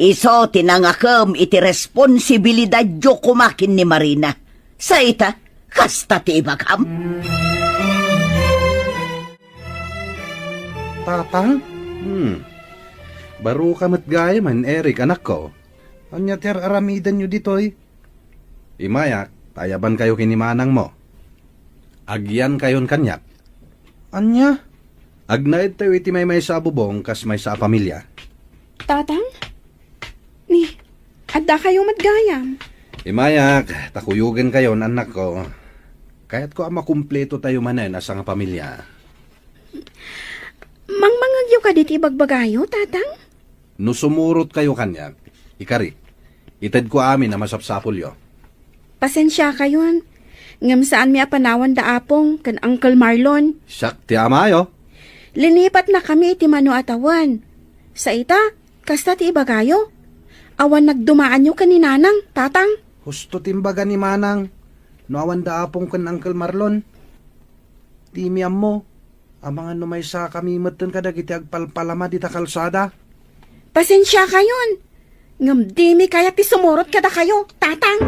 Isu ti nangakem iti responsibilidadyo koma ken ni Marina. Sa ita, kasta ti ibagam? Tatang? Hmm. Baro ka met gayamen, Eric, anakko. Ania ti ar-aramidenyo ditoy? Imayak, ta ayabankayo ken ni manangmo. Agyankayon kaniak. Ania? Agnaedtayo iti maymaysa a bubong kas maysa a pamilia. Tatang? Ni, addakayo met gayam? Imayak, ta kuyogenkayon, annakko. Kayatko a makumpletotayo manen a sangapamilia. Mangmangngegyo kadi ti ibagbagayo, Tatang? No sumurotkayo kaniak, ikari, itedko amin a masapsapulyo. Pasensiakayon, ngem saanmi a panawan da Apong ken Uncle Marlon. Siak ti amayo. Linipatnakami iti mano a tawen. Sa ita, kasta ti ibagayo. Awan nagdumaanyo ken ni Nanang, Tatang. Husto ti imbaga ni Manang, no awan da Apong ken Uncle Marlon. Dimi ammo, amangan no maysakami metten kadagiti agpalpalama dita kalsada. Pasensiakayon, ngem dimi kayat ti sumurot kadakayo, Tatang.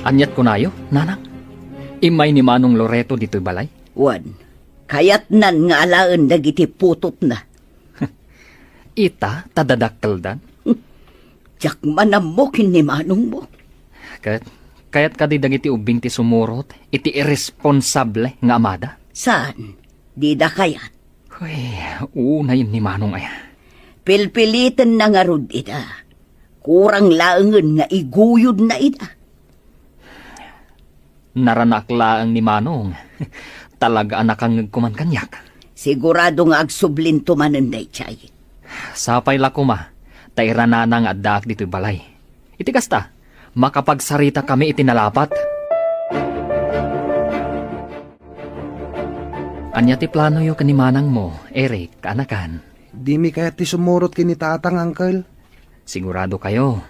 Aniat kunayo, Nanang? Immay ni Manong Loreto ditoy balay? Wen, kayatnan nga alaen dagiti putotna. Ita, ta dadakkeldan? Diak man ammo ken ni manongmo. Ket, kayat kadi dagiti ubbing ti sumurot iti irresponsable nga amada? Saan? Dida kayat? Uy, unayen ni manong aya. Pilpilitenna ngarud ida. Kurang laengen nga iguyodna ida. Naranak laeng ni Manong. Talaga a nakangngegko man kaniak. Sigurado nga agsublinto manen daydiay. Sapay la koma, ta iranana nga addaak ditoy balay. Iti kasta, makapagsaritakami iti nalapat. Ania ti planoyo ken ni manangmo, Eric, kaanakan? Dimi kayat ti sumurot ken ni Tatang, Uncle. Sigurado kayo?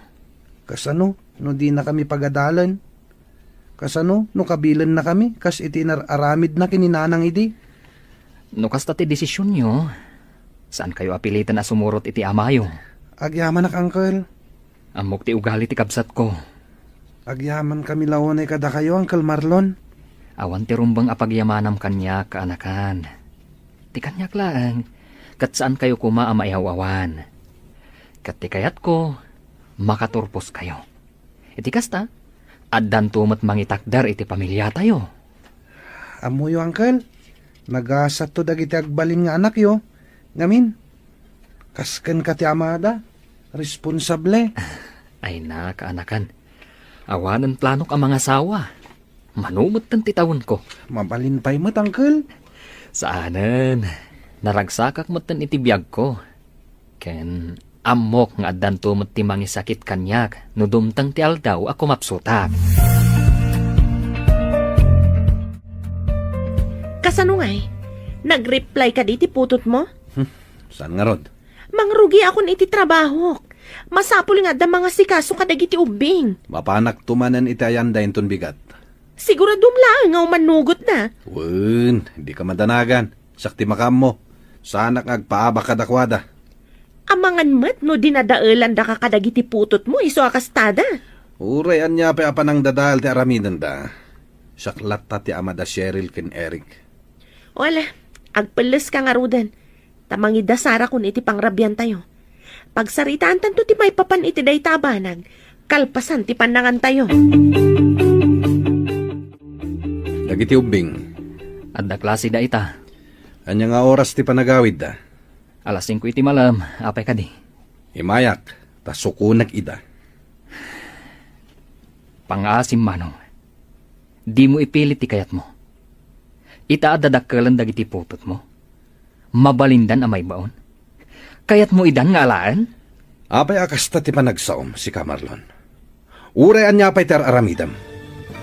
Kasano no dinakami pagadalen? Kasano no kabilennakami kas iti inar-aramidna ken ni Nanang idi? No kasta ti desisionyo, saan kayo a piliten a sumurot iti amayo. Agyamanak, Uncle. Ammok ti ugali ti kabsatko. Agyamankami la unay kadakayo, Uncle Marlon. Awan ti rumbeng a pagyamanam kaniak, kaanakan. Ti kaniak laeng, ket saan kayo koma a maiaw-awan. Ket ti kayatko, makaturpos kayo. Iti kasta, addanto met mangitakder iti pamiliatayo. Ammoyo, Uncle, Nagasatto dagiti agbalin nga anakyo. Ngamin, kas kenka ti amada, responsable. Ay na, kaanakan. Awanen planok a mangasawa. Mano metten ti tawenko. Mabalin pay met, Uncle. Saanen. Naragsakak metten iti biagko. Ken ammok nga addanto met ti mangisakit kaniak no dumteng ti aldaw a kumapsutak. Kasano ngay? Nag-reply kadi ti putotmo? Hmm, saan ngarud? Mangrugiakon iti trabahok. Masapul nga adda mangasikaso kadagiti ubbing. Mapanakto manen iti ayanda inton bigat. Siguradom laeng nga umannugotda. Wen, dika madanagan. Siak ti makaammo. Saanak nga agpaabak kadakuada. Amangan met no dinadaelandaka kadagiti putotmo isu a kastada. Uray ania pay a panangdadael ti aramidenda. Siak latta ti ama da Cheryl ken Eric. Wala, agpelleska ngaruden. Ta mangidasarakon iti pangrabiantayo. Pagsaritaantanto ti maipapan iti dayta a banag, kalpasan ti pannangantayo. Dagiti ubbing. Adda klase da ita. Ania nga oras ti panagawidda? Alas singko iti malem, apay kadi? Imayak, ta sukonek ida. Pangaasim, Manong. Dimo ipilit ti kayatmo. Ita a dadakkelen dagiti putotmo. Mabalindan a maibaon. Kayatmo idan nga alaen? Apay a kasta ti panagsaom, sika Marlon? Uray ania pay ti ar-aramidem.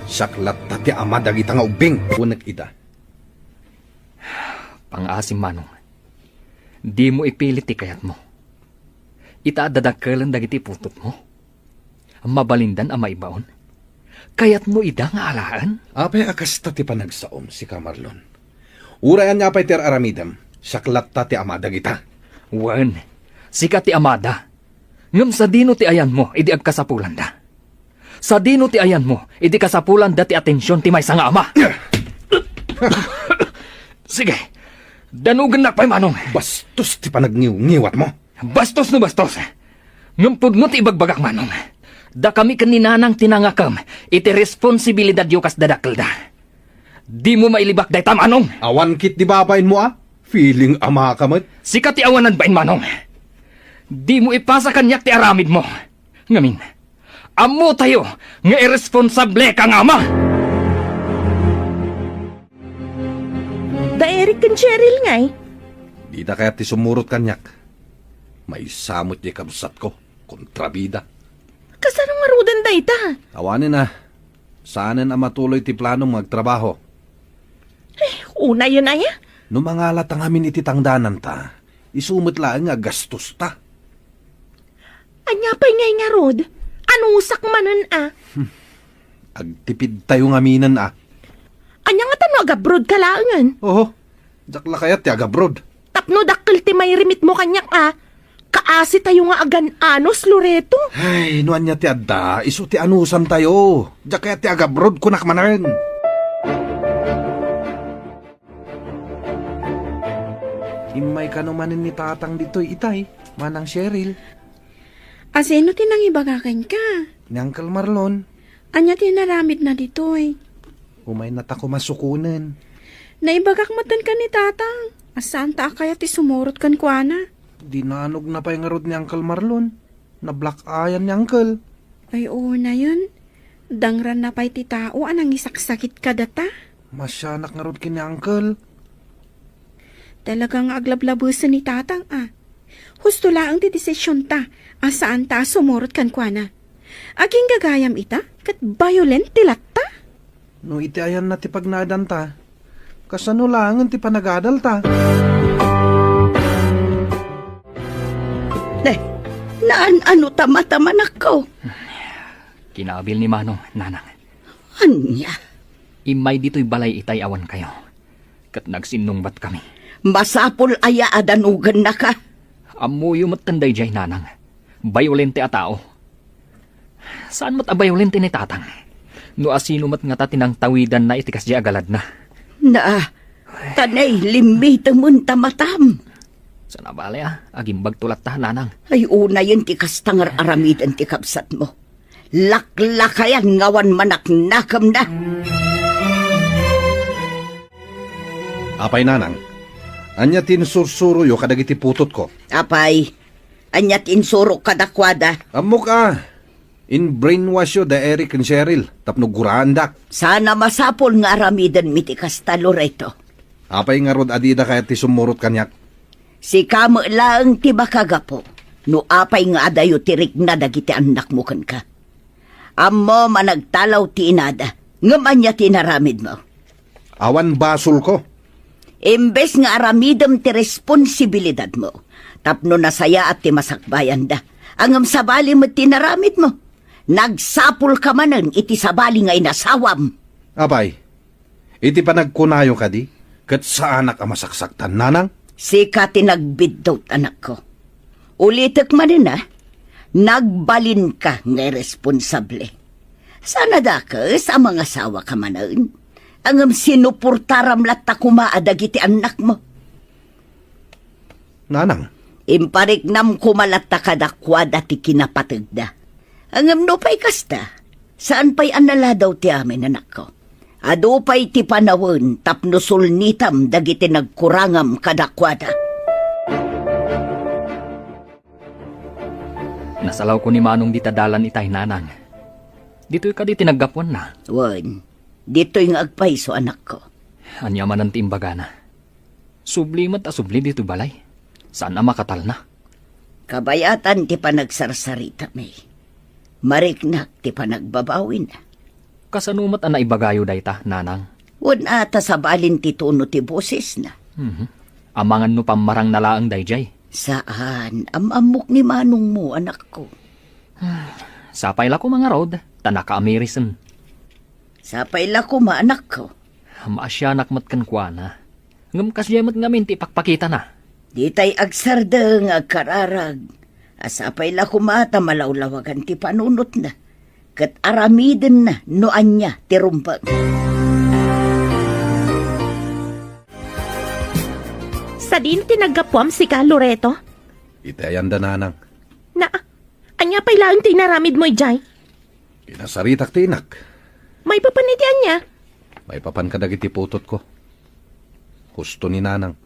Siak latta ti ama dagita nga ubbing. Kunek ida. Pangaasim, Manong. Dimo ipilit ti kayatmo. Ita a dadakkelen dagiti putotmo. Mabalindan a maibaon. Kayatmo ida nga alaen? Apay a kasta ti panagsaom, sika Marlon? Uray ania pay ti ar-aramidem, siak latta ti ama dagita. Wen, sika ti amada. Ngem sadino ti ayanmo idi agkasapulanda? Sadino ti ayanmo idi kasapulanda ti atension ti maysa nga ama? Sige, danugennak pay, Manong. Bastos ti panagngiwngiwatmo. Bastos no bastos. Ngem pudno ti ibagbagak, Manong. Dakami ken ni Nanang ti nangakem iti responsibilidadyo kas dadakkelda. Dimo mailibak dayta, Manong. Awan ket di babainmo a? Feeling ama ka met. Sika ti awanan bain, Manong. Dimo ipasa kaniak ti aramidmo. Ngamin, ammotayo nga irresponsableka nga ama. Da Eric ken Cheryl ngay? Dida kayat ti sumurot kaniak. Maysa met diay kabsatko. Kontrabida. Kasano ngaruden dayta? Awanen a. Saanen a matuloy ti planom nga agtrabaho. Eh, unayen aya? No mangalata ngamin iti tangdananta, isu met laeng nga gastosta. Ania pay ngay ngarud? Anusak manen a? Hmm. Agtipidtayo ngaminen a. Ania ngata no agabroad ka laengen? Oho. Diak la kayat ti agabroad. Tapno dakkel ti mairimitmo kaniak a, kaasitayo nga agan-anos, Loreto. Ay, no ania ti adda, isu ti anusantayo. Diak kayat ti agabroad, kunak manen. Immay kano manen ni Tatang ditoy itay, Manang Cheryl. Asino ti nangibaga kenka? Ni Uncle Marlon. Ania ti inaramidna ditoy? Umaynata koma sukonen. Naibagak metten ken ni Tatang a saanta a kayat ti sumurot kenkuana. Dinanogna pay ngarud ni Uncle Marlon. Nablack-eyan ni Uncle. Ay, unayen. Dangranna pay ti tao a nangisaksakit kadata. Masianak ngarud ken ni Uncle. Talaga nga aglablabesen ni Tatang a. Husto laeng ti desisionta a saanta a sumurot kenkuana. Aginggagayam ita ket violent ti latta. No iti ayanna ti pagnaedanta, kasano laengen ti panagadalta? Ne, naan-ano ta mata, manakko? Kinabil ni Manong, Nanang. Ania? Immay ditoy balay itay awan kayo. Ket nagsinnungbat kami. Masapul aya a danogennaka? Ammoyo metten daydiay, Nanang. Bayolente a tao. Saan met a bayolente ni Tatang? No asino met ngata ti nangtawidanna iti kasdiay a galadna? Na, tanay limmitemen ta matam. Sana bale a, agimbagto latta, Nanang. Ay, unayen ti kasta nga ar-aramiden ti kabsatmo. Laklakayan nga awan manaknakemna. Apay, Nanang, ania ti insursuroyo kadagiti putotko? Apay, ania ti insurok kadakuada? Ammok a, in-brainwash yo da Eric ken Cheryl tapno guraandak. Saan a masapul nga aramidenmi ti kasta, Loreto. Apay ngarud a dida kayat ti sumurot kaniak? Sika met laeng ti makagapu no apay nga adayo ti rikna dagiti annakmo kenka. Ammom a nagtalaw ti inada, ngem ania ti inaramidmo? Awan basolko. Imbes nga aramidem ti responsibilidadmo, tapno nasayaat ti masakbayanda, ngem sabali met ti inaramidmo. Nagsapulka manen iti sabali nga inasawam. Apay, iti panagkunayo kadi, ket saanak a masaksaktan, Nanang? Sika ti nagbiddut, anakko. Ulitek manen a, nagbalinka nga irresponsable. Saan a dakes a mangasawaka manen, ngem sinuportaram latta koma a dagiti annakmo. Nanang. Impariknam koma latta kadakuada ti kinapategda. Ngem nupay kasta, saan pay a naladaw ti amin, anakko. Adu pay ti panawen tapno sulnitam dagiti nagkurangam kadakuada. Nasalawko ni Manong dita dalan itay, Nanang. Ditoy kadi ti naggapuanna? Wen, ditoy nga agpayso, anakko. Ania manen ti imbagana? Subli met a subli ditoy balay. Saan a makatalna. Kabayatan ti panagsarsaritami. Mariknak ti panagbabawina. Kasano met a naibagayo dayta, Nanang? Wen a ta sabalin ti tono ti bosesna. Mhm. Amangan no pammarangna laeng daydiay? Saan, am-ammok ni manongmo, anakko. Sapay la koma ngarud, ta nakaamirisan. Sapay la koma, anakko. Maasianak met kenkuana. Ngem kasdiay met ngamin ti ipakpakitana. Ditay agsardeng nga agkararag a sapay la koma ta malawlawagan ti panunotna, ket aramidenna no ania ti rumbeng. Sadino ti naggapuam sika, Loreto? Iti ayanda, Nanang. Na, ania pay laeng ti inaramidmo idiay? Kinasaritak ti inak. Maipapan iti ania? Maipapan kadagiti putotko. Husto ni Nanang,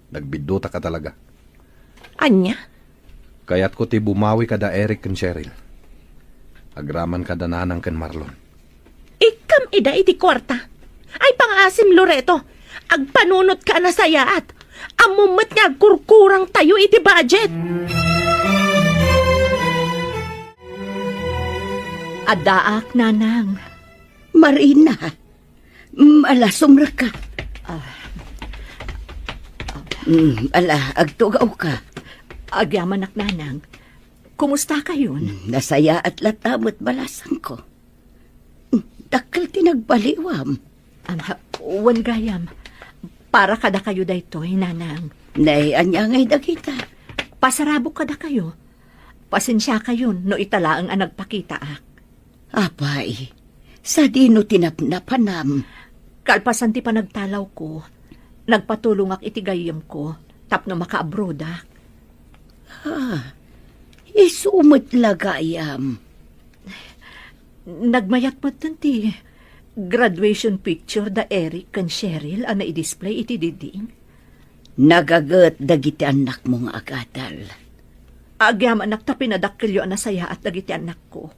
nagbiddutak a talaga. Ania? Kayatko ti bumawi kada Eric ken Cheryl. Agraman kada Nanang ken Marlon. Ikkam ida iti kuarta. Ay, pangaasim, Loreto. Agpanunotka a nasayaat. Ammom met nga agkurkurangtayo iti budget. Addaak, Nanang. Marina. Mm, ala, sumrekka. Ah. Mm, ala, agtugawka. Agyamanak, Nanang. Kumusta kayon? Mm, nasayaat latta met balasangko. Mm, dakkel ti nagbaliwam. Ama, wen gayam. Para kadakayo daytoy, Nanang. Nay, ania ngay dagita? Pasarabok kadakayo. Pasensiakayon no ita laeng a nagpakitaak. Apay, sadino ti napnapanam? Kalpasan ti panagtalawko, nagpatulongak iti gayyemko tapno makaabrodak. Ah, isu met la gayam. Nagmayat met ti graduation picture da Eric ken Cheryl a naidisplay iti diding. Nagaget dagiti annakmo nga agadal. Agyamanak ta pinadakkelyo a nasayaat dagiti annakko.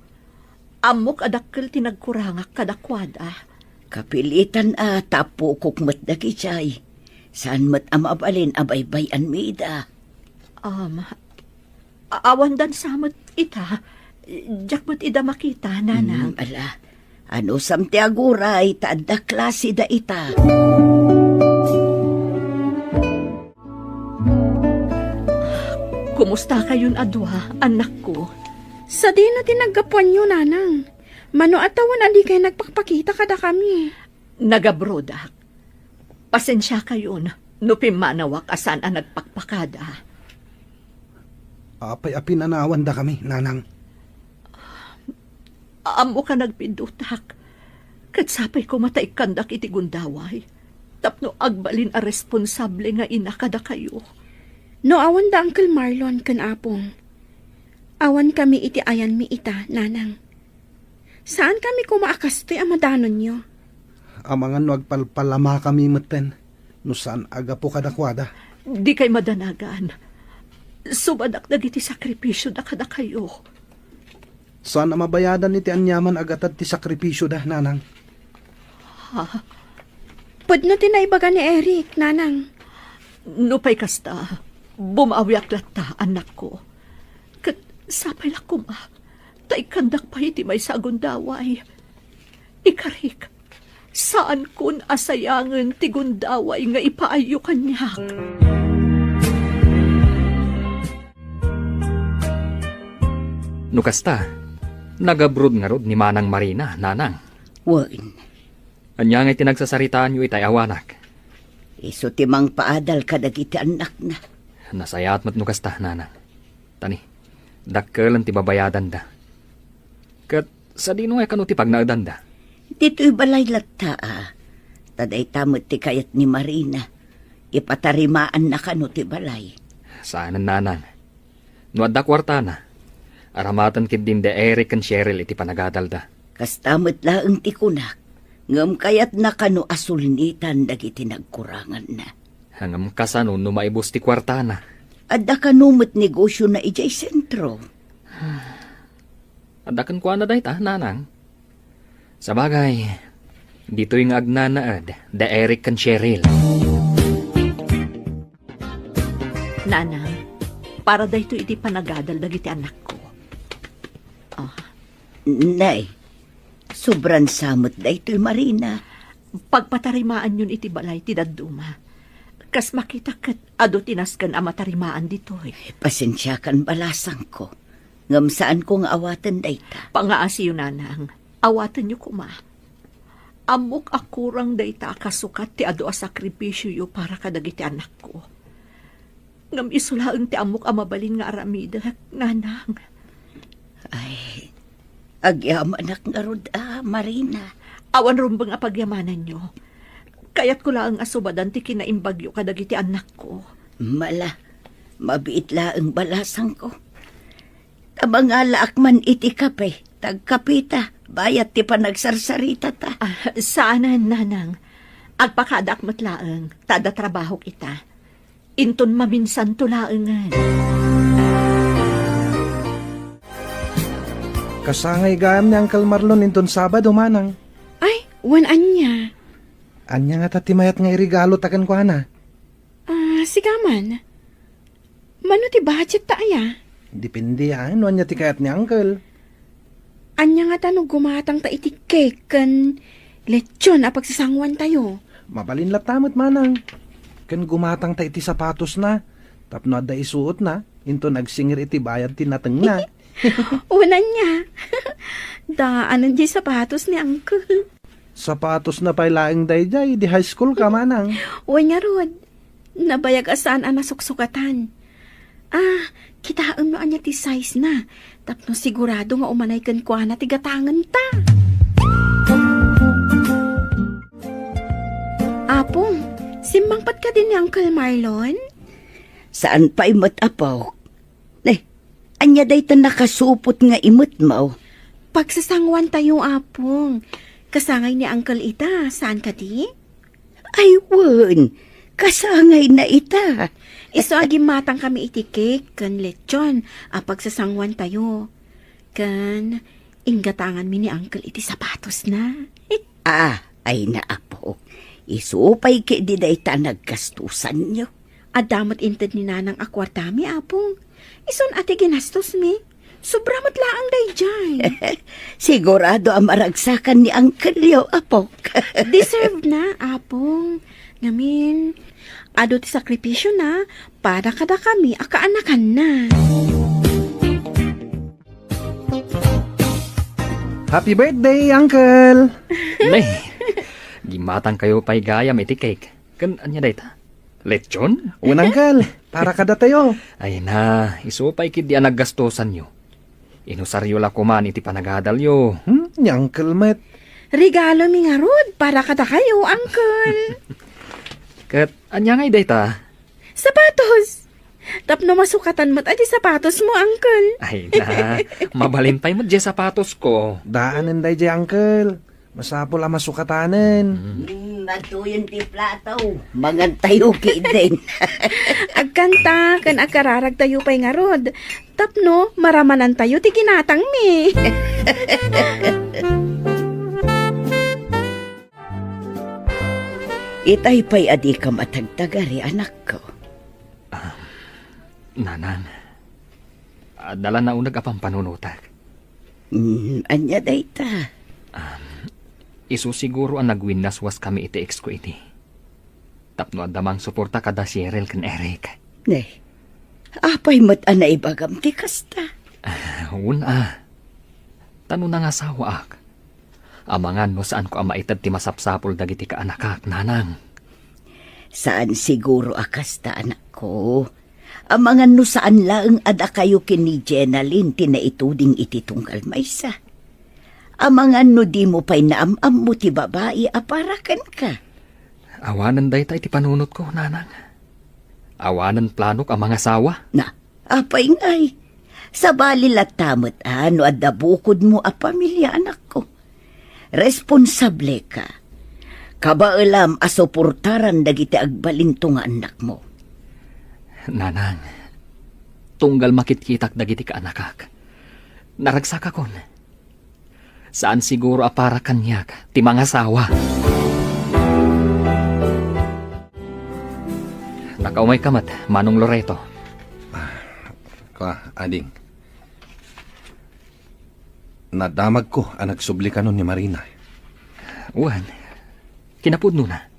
Ammok a dakkel ti nagkurangak kadakuada. Kapilitan a ta appokok met dagidiay. Saan met a mabalin a baybay-anmi ida. Um, a-, awan dansa met ita. Diak met ida makita, Nanang. Mm, ala. Anusam ti aguray ta adda klase da ita. Kumusta kayon a dua, annakko? Sadino ti naggapuanyo, Nanang? Mano a tawen a di kayo nagpakpakita kadakami? Nagabrodak. Pasensiakayon no pimmanawak a saan a nagpakpakada. Apay a pinanawandakami, Nanang? Ammok a nagbiddutak, ket sapay koma ta ikkandak iti gundaway tapno agbalin a responsable nga ina kadakayo. No awan da Uncle Marlon ken Apong, awan kami iti ayanmi ita, Nanang. Saan kami koma a kastoy a madanonyo. Amangan no agpalpalamakami metten. no saan a gapu kadakuada. Dikay madanagan. Subadak dagiti sakripisioda kadakayo. Saan a mabayadan iti aniaman a gatad ti sakripisioda, nanang. Ha? Pudno ti naibaga ni Eric, nanang. Nupay kasta, bumawiak latta, annakko. Ket sapay la koma, ta ikkandak pay iti maysa a gundaway. Ikarik, saankon a sayangen ti gundaway nga ipaayyo kaniak. No kasta, nagabrod ngarud ni Manang Marina, nanang. Wen. Ania ngay ti nagsasaritaanyo itay awanak? Isu ti mangpaadal kadagiti annakna. Nasayaat met no kasta, nanang. Tani, dakkelen ti babayadanda. Ket sadino ngay kano ti pagnaedanda? Ditoy balay latta, a. Ta dayta met ti kayat ni Marina. Ipatarimaanna kano ti balay. Saanen, nanang. No adda kuartana, aramaten ketdin ni Eric ken Cheryl iti panagadalda. Kasta met laeng ti kunak, ngem kayatna kano a sulnitan dagiti nagkuranganna. Ngem kasano no maibus ti kuartana? Adda kano met negosiona idiay sentro. Adda kenkuana dayta, nanang. Sabagay, ditoy nga agnanaed ni Eric ken Cheryl. Nanang, para daytoy iti panagadal dagiti anakko. Ah. Nay, sobran sa met daytoy, Marina. Pagpatarimaanyon iti balay ti dadduma. Kas makita ket adu ti nasken a matarimaan ditoy. Pasensiakan, balasangko. Ngem saanko nga awaten dayta. Pangaasiyo, nanang. Awatenyo koma. Ammok a kurang dayta a kasukat ti adu a sakripisioyo para kadagiti anakko. Ngem isu laeng ti ammok a mabalin nga aramidek, nanang. Ay, agyamanak ngarud a, Marina. Awan rumbeng a pagyamananyo. Kayatko laeng a subadan ti kinaimbagyo kadagiti annakko. Mala, mabiit laeng, balasangko. Ta mangalaak man iti kape, ta agkapeta, bayat ti panagsarsaritata. Ah, saanen, nanang. Agpakadaak met laeng, ta adda trabahok ita. Inton maminsanto laengen. Kasangay gayam ni Uncle Marlon inton Sabado, manang. Ay, wen ania? Ania ngata ti mayat nga iregalo ta kenkuana? Ah, sika man. Mano ti budget ta aya? Depende, a, no ania ti kayat ni Uncle. Ania ngata no gumatang ta iti cake ken lechon a pagsasanguan tayo? Mabalin latta met, manang. Ken gumatang ta iti sapatosna, tapno adda isuotna, inton agsingir iti bayad ti natengna. Wen ania? Daanen diay sapatos ni Uncle. Sapatosna pay laeng daydiay, idi high school ka, manang. Wen ngarud, nabayag a saan a nasuksukatan. Ah, kitaem no ania ti size na, tapno sigurado nga umanay kenkuana ti gatangenta. Apong, simmangpet kadi ni Uncle Marlon? Saan pay met, apo. Ne, ania dayta nakasupot nga imetmo? Pagsasanguan tayo, Apong. Kasangay ni Uncle ita, saan kadi? Ay, wen. Kasangay na ita. Isu a gimmatang kami iti cake ken lechon a pagsasanguan tayo. Ken inggatanganmi ni Uncle iti sapatos na. Ah, ay na, apo. Isu pay ketdi dayta naggastusanyo. Adda met inted ni Nanang a kuartami, Apong. Isun a ti ginastosmi. Sobra met laeng daydiay. Sigurado a maragsakan ni Uncle-yo, apo. Deserve na, Apong. Ngamin, adu ti sakripisio na para kadakami a kaanakanna. Happy birthday, Uncle! Nay, gimmatangkayo pay gayam iti cake. Ken ania dayta? Lechon? Wen, Uncle, para kadatayo. Ay na, isu pay ketdi a naggastosanyo. Inusaryo la koman iti panagadalyo. Hmm, ni Uncle met. Regalomi ngarud para kadakayo, Uncle. Ket ania ngay dayta? Sapatos! Tapno masukatan met a di sapatosmo, Uncle. Ay na, mabalin pay met diay sapatosko. Daanen daydiay, Uncle. Masapul a masukatanen. Mm. Matuyon ti plato. Mangantayo ketdin. Agkanta ken agkararagtayo pay ngarud. Tapno maramanantayo ti ginatangmi. Itay pay a dika matagtagari, anakko. Ah, Nanang, adda la nauneg a pampanunotek. Mm, ania dayta? Ah, isu siguro a nagwinnaswaskami iti ex ko idi. Tapno adda mangsuporta kada Cheryl ken Eric. Ne, apay met a naibagam ti kasta? Ah, wen a. Ta no nangasawaak, amangan no saanko a maited ti masapsapul dagiti kaanakak, Nanang. Saan siguro a kasta, anakko. Amangan no saan laeng a dakayo ken ni Jenalyn ti naituding iti tunggal maysa. Amangan no dimo pay naam-ammo ti babai a para kenka. Awanen dayta iti panunotko, Nanang. Awanen planok a mangasawa. Na, apay ngay? Sabali latta met a no adda bukodmo a pamilia, anakko. Responsableka. Kabaelam a suportaran dagiti agbalinto nga annakmo. Nanang, tunggal makitkitak dagiti kaanakak, naragsakakon. Saan siguro a para kaniak ti mangasawa. Nakaumayka met, Manong Loreto. Ah, kua, ading. Nadamagko a nagsubli kanon ni Marina. Wen, kinapudnona.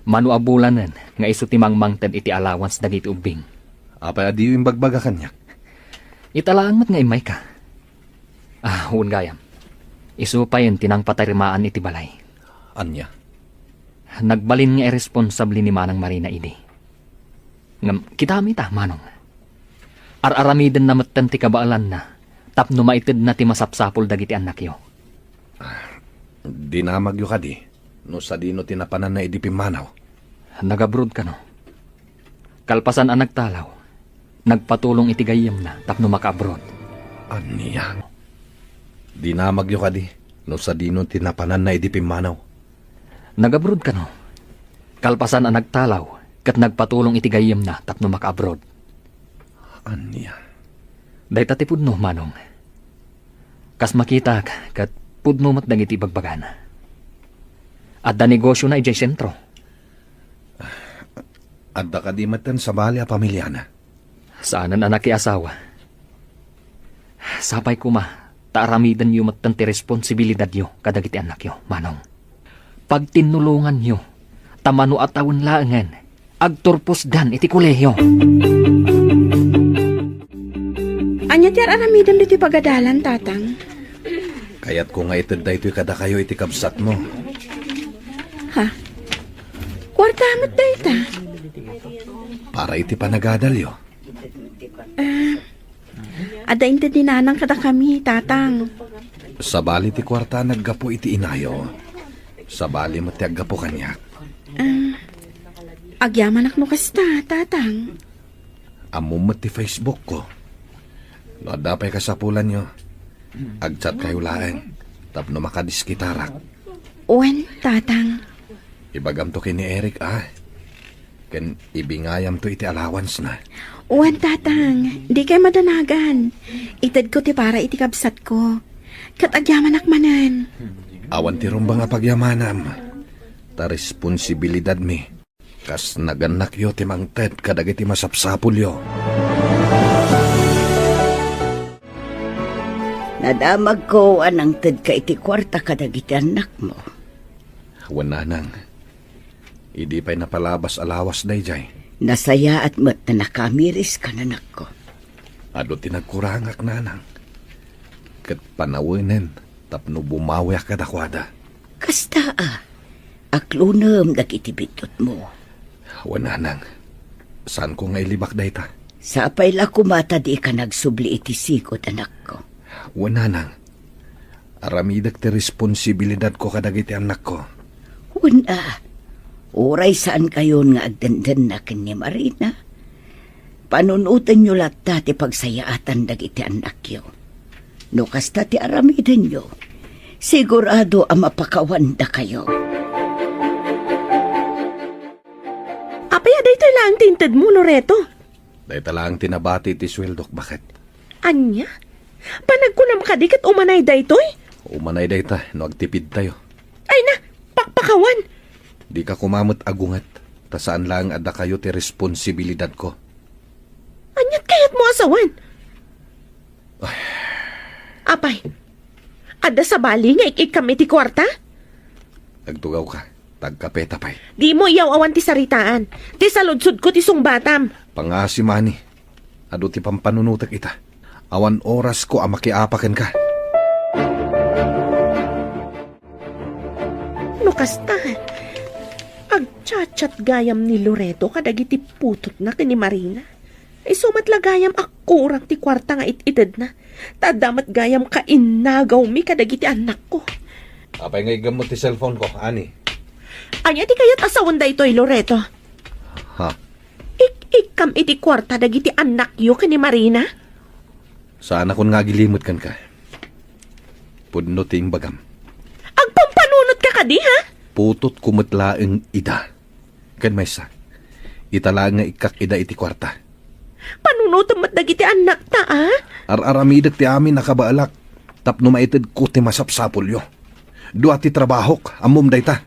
Mano a bulanen nga isu ti mangmangted iti allowance dagiti ubbing. Apay a diyo imbagbaga kaniak? Ita laeng met nga immayka. Ah, wen gayam. Isu payen ti nangpatarimaan iti balay. Ania? Nagbalin nga irresponsable ni Manang Marina idi. Ngem, kitaem ita, Manong. Ar-aramidenna metten ti kabaelanna tapno maitedna ti masapsapul dagiti annakyo. Dinamagyo kadi no sadino ti napananna idi pimmanaw? Nag-abroad kano. Kalpasan a nagtalaw, nagpatulong iti gayyemna tapno maka-abroad. Ania? Dinamagyo kadi no sadino ti napananna idi pimmanaw? Nag-abroad kano. Kalpasan a nagtalaw ket nagpatulong iti gayyemna tapno maka-abroad. Ania? Dayta ti pudno, Manong. Kas makitak, ket pudno met dagiti ibagbagana. Adda negosiona idiay sentro. Adda kadi metten sabali a pamiliana? Saanen a nakiasawa. Sapay koma ta aramidenyo metten ti responsibilidadyo kadagiti annakyo, Manong. Pagtinnulonganyo, ta mano a tawen laengen, agturposdan iti kolehio. Ania ti ar-aramidem ditoy pagadalan, Tatang? Kayatko nga ited daytoy kadakayo iti kabsatmo. Ha? Kuarta met dayta? Para iti panagadalyo. Ah, adda inted ni Nanang kadakami, Tatang. Sabali ti kuarta a naggapu iti inayo. Sabali met ti aggapu kaniak. Ah, agyamanak no kasta, Tatang. Ammom met ti Facebook ko. No adda pay kasapulanyo, agchat kayo laeng tapno makadiskitarak. Wen, Tatang. Ibagamto ken ni Eric, a. Ken ibingayamto iti allowance na. Wen, Tatang, dikay madanagan. Itedko ti para iti kabsatko. Ket agyamanak manen. Awan ti rumbeng a pagyamanam. Ta responsibilidadmi. Kas nagannakyo ti mangted kadagiti masapsapulyo. Nadamagko a nangtedka iti kuarta kadagiti annakmo. Wen, Nanang. Idi pay napalabas a lawas daydiay. Nasayaat met ta nakamiris ka, anakko. Adu ti nagkurangak, Nanang. Ket panawenen tapno bumawiak kadakuada. Kasta a, aklonem dagiti biddutmo. Wen, Nanang. Saanko nga ilibak dayta. Sapay la koma ta dika nagsubli iti sigud, anakko. Wen, Nanang. Aramidek ti responsibilidadko kadagiti annakko. Wen a, uray saankayon nga agdendenna ken ni Marina, panunotenyo latta ti pagsayaatan dagiti annakyo. No kasta ti aramidenyo, sigurado a mapakawandakayo. Ang tintedmo, Loreto? Dayta laeng ti nabati ti sueldok, baket. Ania? Panagkunam kadi ket umanay daytoy? Umanay dayta no agtipidtayo. Ay na, pakpakawan! Dika koma met agunget, ta saan laeng a dakayo ti responsibilidadko. Aniat kayatmo a sawen? Ay. Apay, adda sabali nga ik-ikkam iti kuarta? Agtugawka, ta agkapeta pay. Dimo iyaw-awan ti saritaan. Ti saludsodko ti sungbatam. Pangngaasim, Ani. Adu ti pampanunotek ita. Awan orasko a makiapa kenka. No kasta, agchat-chat gayam ni Loreto kadagiti putotna ken ni Marina. Isu met la gayam a kurang ti kuarta nga it-itedna. Ta adda met gayam kainnagawmi kadagiti annakko. Apay nga iggammo ti cellphone ko, Ani? Ania ti kayat a sawen daytoy, Loreto? Ha? Ik-ikkam iti kuarta dagiti annakyo ken ni Marina? Saanakon nga agilimed kenka. Pudno ti imbagam. Agpampanunotka kadi, ha? Putotko met laeng ida. Ken maysa, ita laeng nga ikkak ida iti kuarta. Panunotem met dagiti annakta, a? Ar-aramidek ti amin a kabaelak tapno maitedko ti masapsapulyo. Dua ti trabahok, ammom dayta.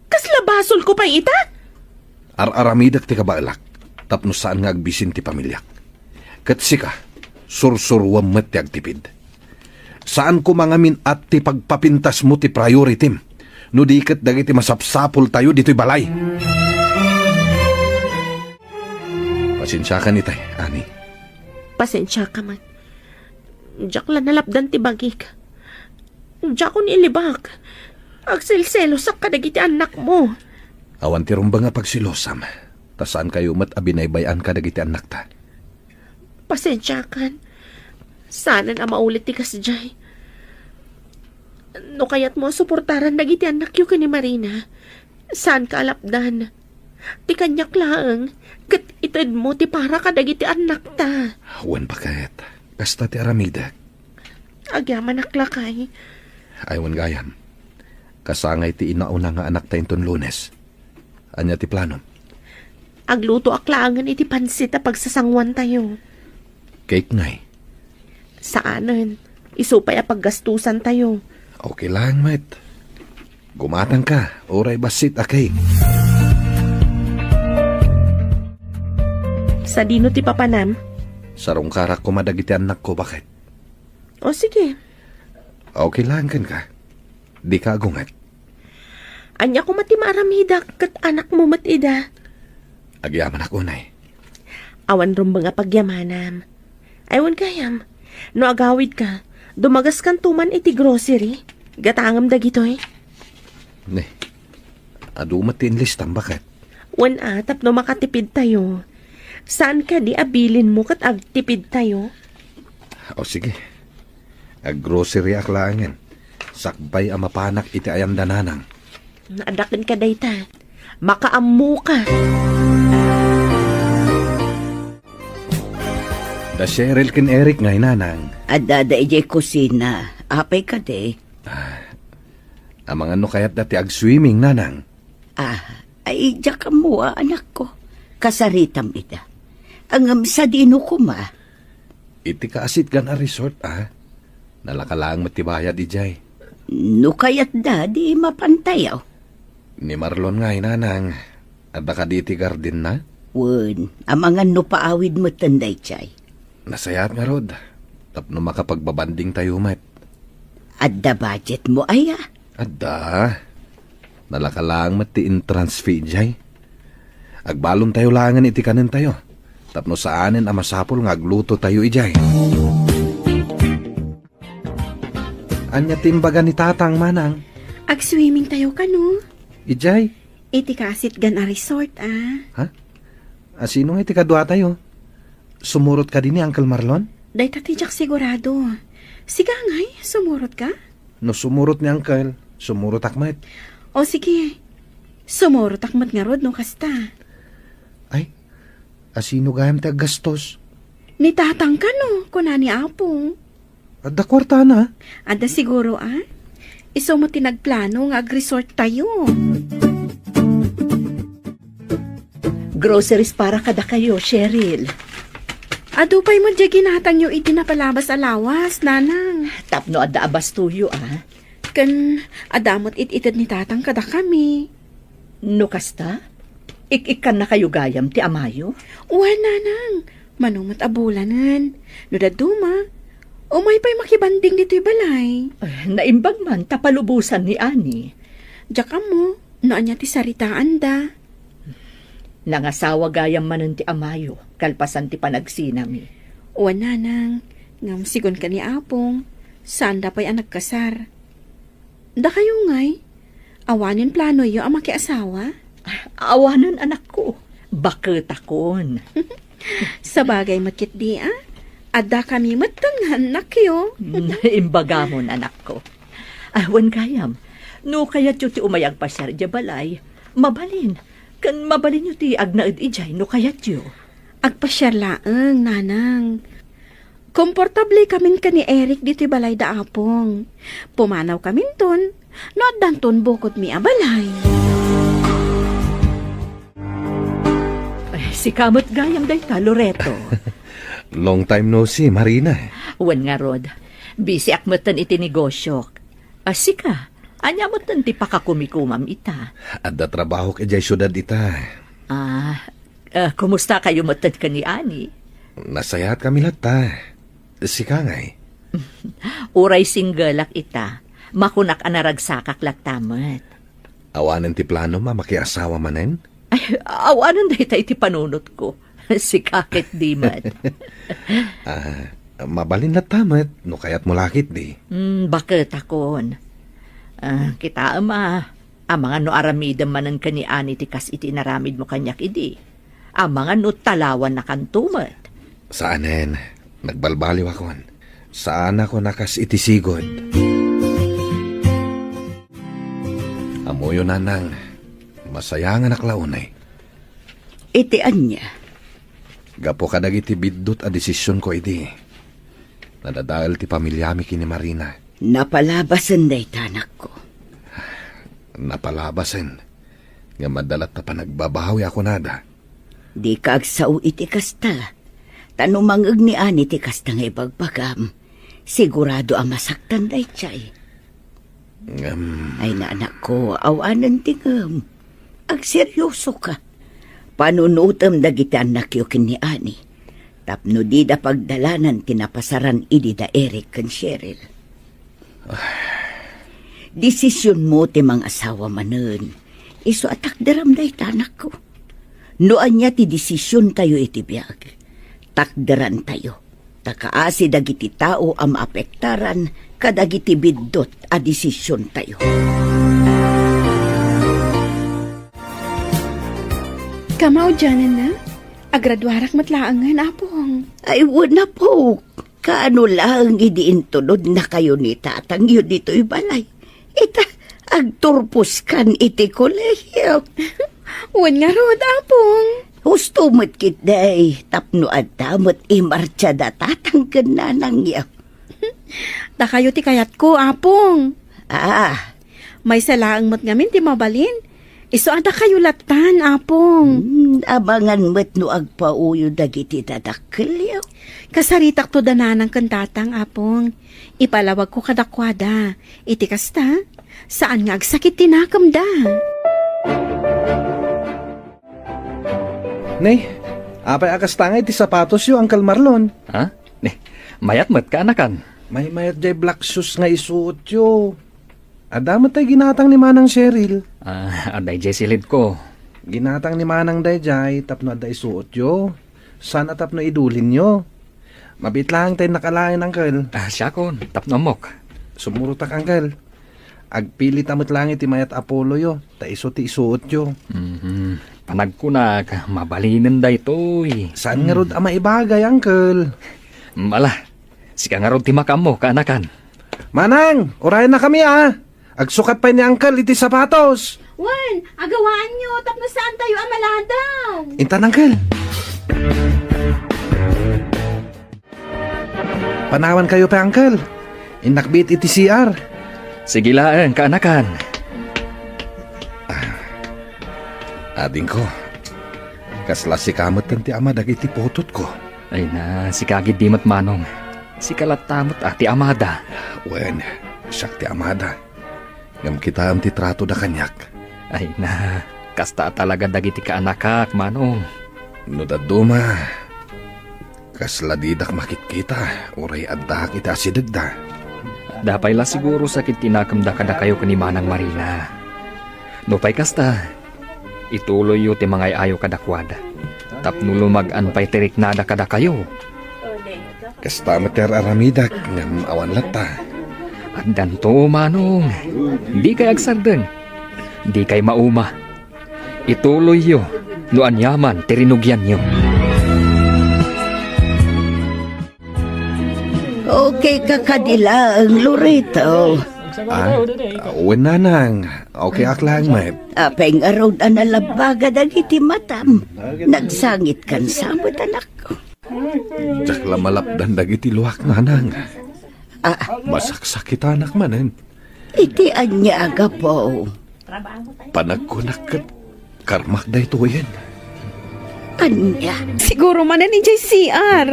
Kasla basolko pay ita? Ar-aramidek ti kabaelak tapno saan nga agbisin ti pamiliak. Ket sika, sursuruam met ti agtipid. Saan koma ngamin a ti pagpapintasmo ti prioritim, no di ket dagiti masapsapultayo ditoy balay. Pasensiakan itay, Ani. Pasensiaka met. Diak la nalapdan ti bagik. Diakon ilibak. Agselselosak kadagiti annakmo. Awan ti rumbeng a pagselosam, ta saankayo met a binaybay-an kadagiti annakta. Pasensiakan. Saanen a maulit ti kasdiay. No kayatmo a suportaran dagiti annakyo ken ni Marina, saanka a lapdan. Ti kaniak laeng, ket itedmo ti para kadagiti annakta. Wen, baket. Kasta ti aramidek. Agyamanak lakay. Ay, wen gayam. Kasangay ti inauna nga anakta inton Lunes. Ania ti planom? Aglutoak laengen iti pansit a pagsasanguantayo. Cake ngay? Saanen. Isu pay a paggastusantayo. Okay lang, met. Gumatangka, uray bassit a cake. Sadino ti papanam? Sarungkarak koma dagiti annakko, baket. O, sige. Okay lang kenka. Dika agunget. Ania koma ti maaramidak ket anakmo met ida? Agyamanak unay. Awan rumbeng a pagyamanam. Ay, wen gayam, no agawidka, dumagaskanto man iti grocery. Gatangem dagitoy. Ne, adu met ti inlistam, baket. Wen a, tapno makatipidtayo. Saan kadi a bilinmo ket agtipidtayo? O, sige. Aggroceryak laengen. Sakbay a mapanak iti ayanda, nanang. Adda kenka dayta. Makaammoka. Da Cheryl ken Eric ngay, nanang. Adda da idiay kusina. Apay kadi? Ah, amangan no kayatda ti agswimming, nanang. Ah, ay, diak ammo a, anakko. Kasaritam ida. Ngem sadino koma? Iti kaasitgan a resort, a. Nalaka laeng met ti bayad idiay. No kayatda, di mapantayo. Ni Marlon ngay, nanang. Adda kadi iti gardenna? Wen, amangan no paawid metten daydiay. Nasayaat ngarud, tapno makapagbabandingtayo met. Adda budgetmo aya? Adda. Nalaka laeng met ti entrance fee idiay. Agbalontayo laengen iti kanentayo, tapno saanen a masapul nga aglutotayo idiay. Ania ti imbaga ni Tatang, manang? Agswimmingtayo kano? Idiay? Iti kaasitgan a resort, a. Ha? A, sino nga iti kaduatayo? Sumurot kadi ni Uncle Marlon? Dayta ti diak sigurado. Sika ngay, sumurotka? No sumurot ni Uncle, sumurotak met. O sige, sumurotak met ngarud no kasta. Ay, a, sino gayam ti aggastos? Ni Tatang kano, kuna ni Apo. Adda kuartana? Adda siguro, a. Isu met ti nagplano nga agresorttayo. Groceries para kadakayo, Cheryl. Adu pay met diay ginatangyo iti napalabas a lawas, Nanang. Tapno adda a bastoyo, a. Ken adda met it-ited ni Tatang kadakami. No kasta, ik-ikkannakayo gayam ti amayo? Wen, Nanang. Mano met a bulanen. No dadduma, umay pay makibanding ditoy balay. Eh, naimbag man ta palubosan ni Ani. Diak ammo no ania ti saritaanda. Nangasawa gayam manen ti amayo, kalpasan ti panagsinami. Wen, Nanang, ngem sigun ken ni Apong, saanda pay a nagkasar. Dakayo ngay, awanen planoyo a makiasawa? Awanen, anakko. Baketakon. Sabagay met ketdi, a. Addakami metten nga annakyo. Imbagamon, anakko. Ah, wen gayam, no kayatyo ti umay agpasiar idiay balay, mabalin, ken mabalinyo ti agnaed idiay no kayatyo. Agpasiar laeng, Nanang. Komportablekamin ken ni Eric ditoy balay da Apong. Pumanawkaminton, no addanton bukodmi a balay. Ay, sika met gayam dayta, Loreto. Long time no see, Marina. Wen ngarud, busyak metten iti negosiok. A, sika, ania metten ti pakakumikumam ita? Adda trabahok idiay siudad ita. Ah, eh, kumustakayo metten ken ni Ani? Nasayaatkami latta. Sika ngay? Uray singgelak ita, makunak a naragsakak latta met. Awanen ti planom a makiasawa manen? Ay, awanen dayta iti panunotko. Sika ketdi met. Ah, mabalin latta met no kayatmo la ketdi. Hmm, baketakon. Ah, kitaem a, amangan no aramidem manen ken ni Ani ti kas iti inaramidmo kaniak idi. Amangan no talawannakanto met. Saanen, nagbalbaliwakon. Saanakon a kas iti sigud. Ammoyo, Nanang, masayanganak la unay. Iti ania? Gapu kadagiti biddut a desisionko idi, nadadael ti familiami ken ni Marina. Napalabasen dayta, anakko. Napalabasen. Ngem adda latta panagbabawi a kunada. Dika agsao iti kasta. Ta no mangngeg ni Ani ti kasta nga ibagbagam, sigurado a masaktan daydiay. Ngem Ay, anakko, awanen ti ngem. Agseryosoka. Panunotem dagiti annakyo ken ni Ani tapno dida pagdalanan ti napasaran idi da Eric ken Cheryl. Desisionmo ti mangasawa manen. Isu a takderam dayta, anakko. No ania ti desisiontayo iti biag, takderantayo. Ta kaasi dagiti tao a maapektaran kadagiti biddut a desisiontayo. Kamaudiananna, agraduarak met laengen, Apong. Ay, wen, Apok. Kaano laeng idi intulodnakayo ni tatangyo ditoy balay? Ita, agturposkan iti kolehio. Wen ngarud, Apong. Husto met ketdi, tapno adda met imartsa da tatang ken nanangyo. Dakayo ti kayatko, Apong. Ah. Maysa laeng met ngamin ti mabalin. Isu a dakayo lattan, Apong. Hmm, amangan met no agpaoyo dagiti dadakkelyo. Kasaritakto da nanang ken tatang, Apong. Ipalawagko kadakuada. Iti kasta, saan nga agsakit ti nakemda. Ne, apay a kasta nga iti sapatosyo, Uncle Marlon? Ha? Ne, mayat met, kaanakan. Maymayat jay black shoes nga isuotyo. Adda met tay ginatang ni Manang Cheryl. Ah, adda jay silidko. Ginatang ni Manang dayjay tapno adda isuotyo. Saan a tapno idulinyo. Mabiit laeng tay nakalaen, Uncle. Ah, siakon, tapno ammok. Sumurotak, Uncle. Agpili ta met laeng iti mayat a poloyo, ta isu ti isuotyo. Mhm. Panagkunak, mabalinen daytoy. Saan ngarud a maibagay, Uncle? Mm, ala, sika ngarud ti makaammo, kaanakan. Manang, urayennakami, a. Agsukat pay ni Uncle iti sapatos. Wen, agawaanyo tapno saantayo a maladaw. Intan, Uncle. Panawankayo pay, Uncle. Innak biit iti C R. Sige laeng, kaanakan. Ah, adingko. Kasla sika met ti ama dagiti putotko. Ay na, sika gid di met, Manong. Sika latta met a ti amada. Wen, siak ti amada. Ngem kitaem ti tratoda kaniak. Ay na, kasta a talaga dagiti kaanakak, Manong. No dadduma, kasla didak makitkita, uray addaak iti asidegda. Adda pay la siguro sakit ti nakemda kadakayo ken ni Manang Marina. Nupay kasta, ituloyyo ti mangay-ayo kadakuada. Tapno lumag-an pay ti riknada kadakayo. Kasta met ti ar-aramidek, ngem awan latta. Addanto, Manong. Dikay agsardeng. Dikay mauma. Ituloyyo no aniaman ti rinugianyo. Okay ka kadi laeng, Loreto? Ah, wen, nanang. Okay ak laeng met. Apay ngarud a nalabbaga dagiti matam? Nagsangitkan sa met, anakko. Diak la malapdan dagiti luak, nanang. Ah. Masaksakitanak manen. Iti ania a gapu? Panagkunak ket karmak daytoyen. Ania? Siguro manen idiay C R.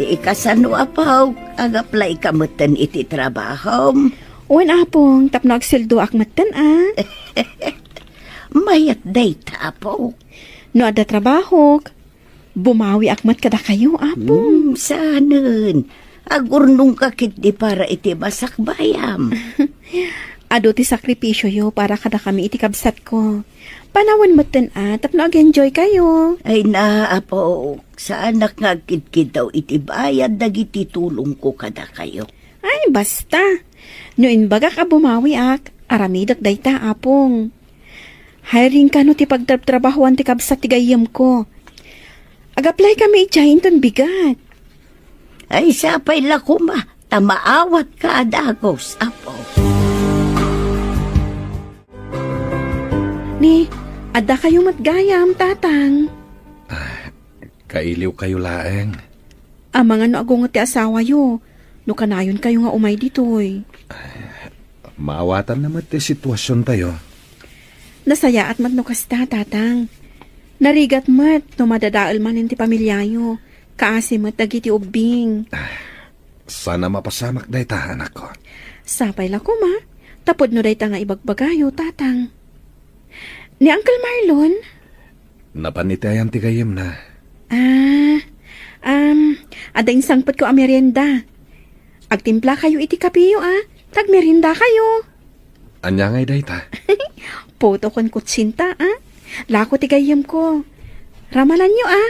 Di kasano, apo? Ag-apply ka metten iti trabahom? Wen, apong, tapno agsueldoak metten, a. Mayat dayta, apo. No adda trabahok, bumawiak met kadakayo, apong. Hmm, saanen. Agurnongka ketdi para iti masakbayam. Adu ti sakripisioyo para kadakami iti kabsatko. Panawen metten a tapno ag-enjoykayo. Ay na, apo, saanak nga agkidkiddaw iti bayad dagiti tulongko kadakayo. Ay, basta. No imbagak a bumawiak, aramidek dayta, apong. Hiring kano ti pagtrabtrabahoan ti kabsat ti gayyemko. Ag-apply kami idiay inton bigat. Ay, sapay la koma, ta maawatka a dagus, apo. Ni, adda kayo met gayam, tatang. Ah, kailiw kayo laeng. Amangan no agunget ti asawayo, no kanayon kayo nga umay ditoy. Maawatanna met ti situasiontayo. Nasayaat met no kasta, tatang. Narigat met no madadael manen ti pamiliayo, kaasi met dagiti ubbing. Sana mapasamak dayta, anakko. Sapay la koma, tapod no dayta nga ibagbagayo, tatang. Ni Uncle Marlon? Napan iti ayan ti gayyemna. Ah, um, adda insangpetko a merienda. Agtimpla kayo iti kapiyo, a. Tagmerienda kayo. Ania ngay dayta? Puto ken kutsinta, a. Lako ti gayyemko. Ramalanyo, a.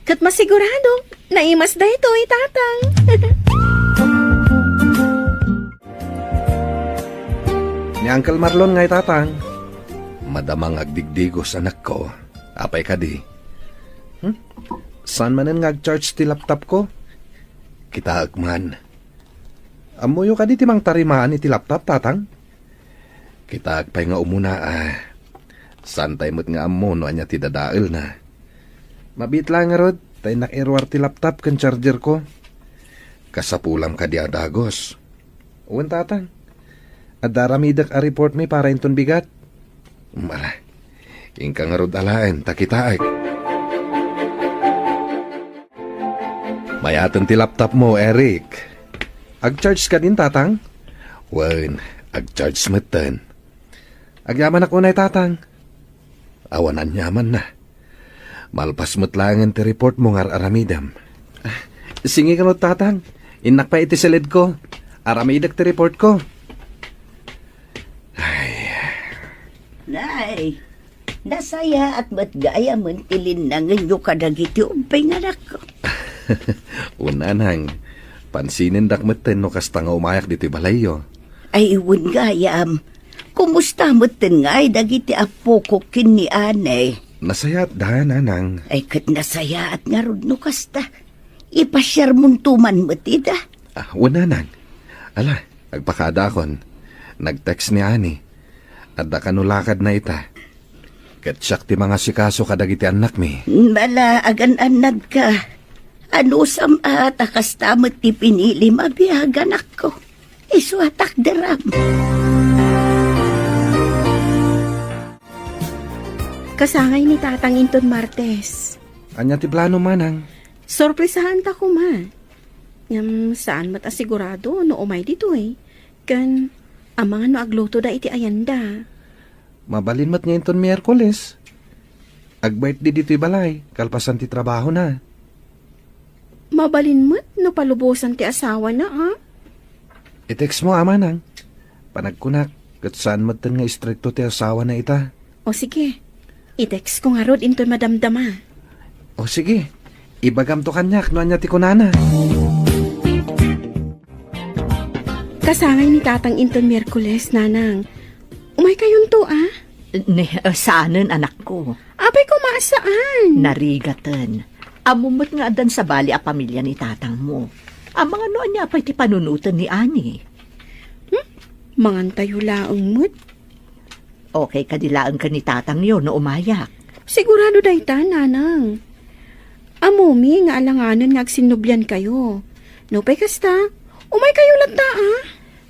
Ket masigurado, naimas daytoy, tatang. Ni Uncle Marlon ngay, tatang. Madama nga agdigdigos, anakko. Apay kadi? Hmm? Saan manen nga ag-charge ti laptopko? Kitaek man. Ammoyo kadi ti mangtarimaan iti laptop, tatang? Kitaek pay nga umuna, a. Saantay met nga ammo no ania ti dadaelna. Mabiit laeng ngarud, ta innak iruar ti laptop ken chargerko. Kasapulam kadi a dagus. Wen, tatang. Adda aramidek a reportmi para inton bigat. Mala. Inka ngarud alaen, ta kitaek. Mayaten ti laptopmo, Eric. Ag-charge kadin, tatang? Wen, ag-charge metten. Agyamanak unay, tatang. Awan aniamanna. Malpas met laengen ti reportmo nga ar-aramidem. Ah, sige kano, tatang. Innak pay iti siledko. Aramidek ti reportko. Ay. Nay, nasayaat met gayamen ti linnangenyo kadagiti ubbing, anakko. Wen, nanang, pansinendak metten no kasta nga umayak ditoy balayyo. Ay, wen gayam. Kumusta metten ngay dagiti appoko ken ni Anne? Nasayaatda, nanang. Ay, ket nasayaat ngarud no kasta. Ipasiarmonto man met ida. Ah, wen, nanang. Ala, agpakadaakon. Nag-text ni Anne. Adda kano lakadna ita. Ket siak ti mangasikaso kadagiti annakmi. Mala, agan-annadka. Anusam a ta kasta met ti pinilim a biag, anakko. Isu a takderam. Kasangay ni Tatang inton Martes. Ania ti plano, Manang? Sorpresahaanta koma. Ngem saan met a sigurado no umay ditoy. Ken, amangan no aglutoda iti ayanda. Mabalin met nga inton Miyerkules. Ag-birthday ditoy balay, kalpasan ti trabahona. Mabalin met no palubosan ti asawana, a? I-text mo, a, Manang. Panagkunak, ket saan metten nga istrikto ti asawana ita. O sige, i-text ko ngarud inton madamdama. O sige, ibagamto kaniak no ania ti kunana. Kasangay ni Tatang inton Miyerkules, Nanang. Umaykayonto, a? Ne, eh, saanen, anakko. Apay koma a saan? Narigaten. Ammom met nga addan sabali a pamilia ni tatangmo. Amangan no ania pay ti panunoten ni Ani. Hmm? Mangantayo laeng met. Okay kadi laeng ken ni tatangyo no umayak? Sigurado dayta, Nanang. Ammomi nga alanganen nga agsinnubliankayo. Nupay kasta, umaykayo latta, a?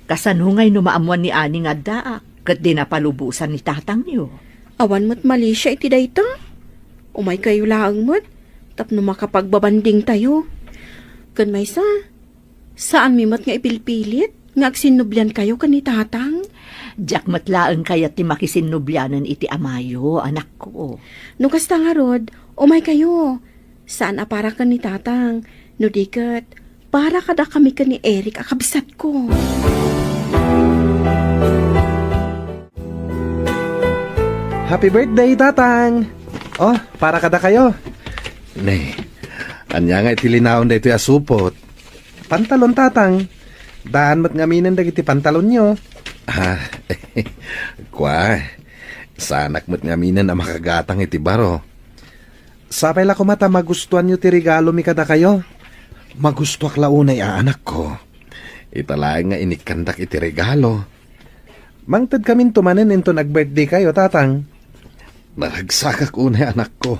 Kasano ngay no maammuan ni Ani nga addaak, ket dina palubosan ni tatangyo? Awan met malisia iti dayta. Umaykayo laeng met, tapno makapagbabandingtayo. Ken maysa, saanmi met nga ipilpilit nga agsinnubliankayo ken ni Tatang. Diak met laeng kayat ti makisinnublianen iti amayo, anakko. No kasta ngarud, umaykayo. Saan a para ken ni Tatang, no di ket, para kadakami ken ni Eric a kabsatko. Happy birthday, Tatang! Oh, para kadakayo. Ne, ania nga iti linaon daytoy a supot? Pantalon, Tatang. Daan met ngaminen dagiti pantalonyo. Ah, kua, saanak met ngaminen a makagatang iti baro. Sapay la koma ta magustuanyo ti regalomi kadakayo. Magustuak la unay a, anakko. Ita laeng nga inikkandak iti regalo. Mangtedkaminto manen inton ag-birthday kayo, Tatang. Naragsakak unay, anakko.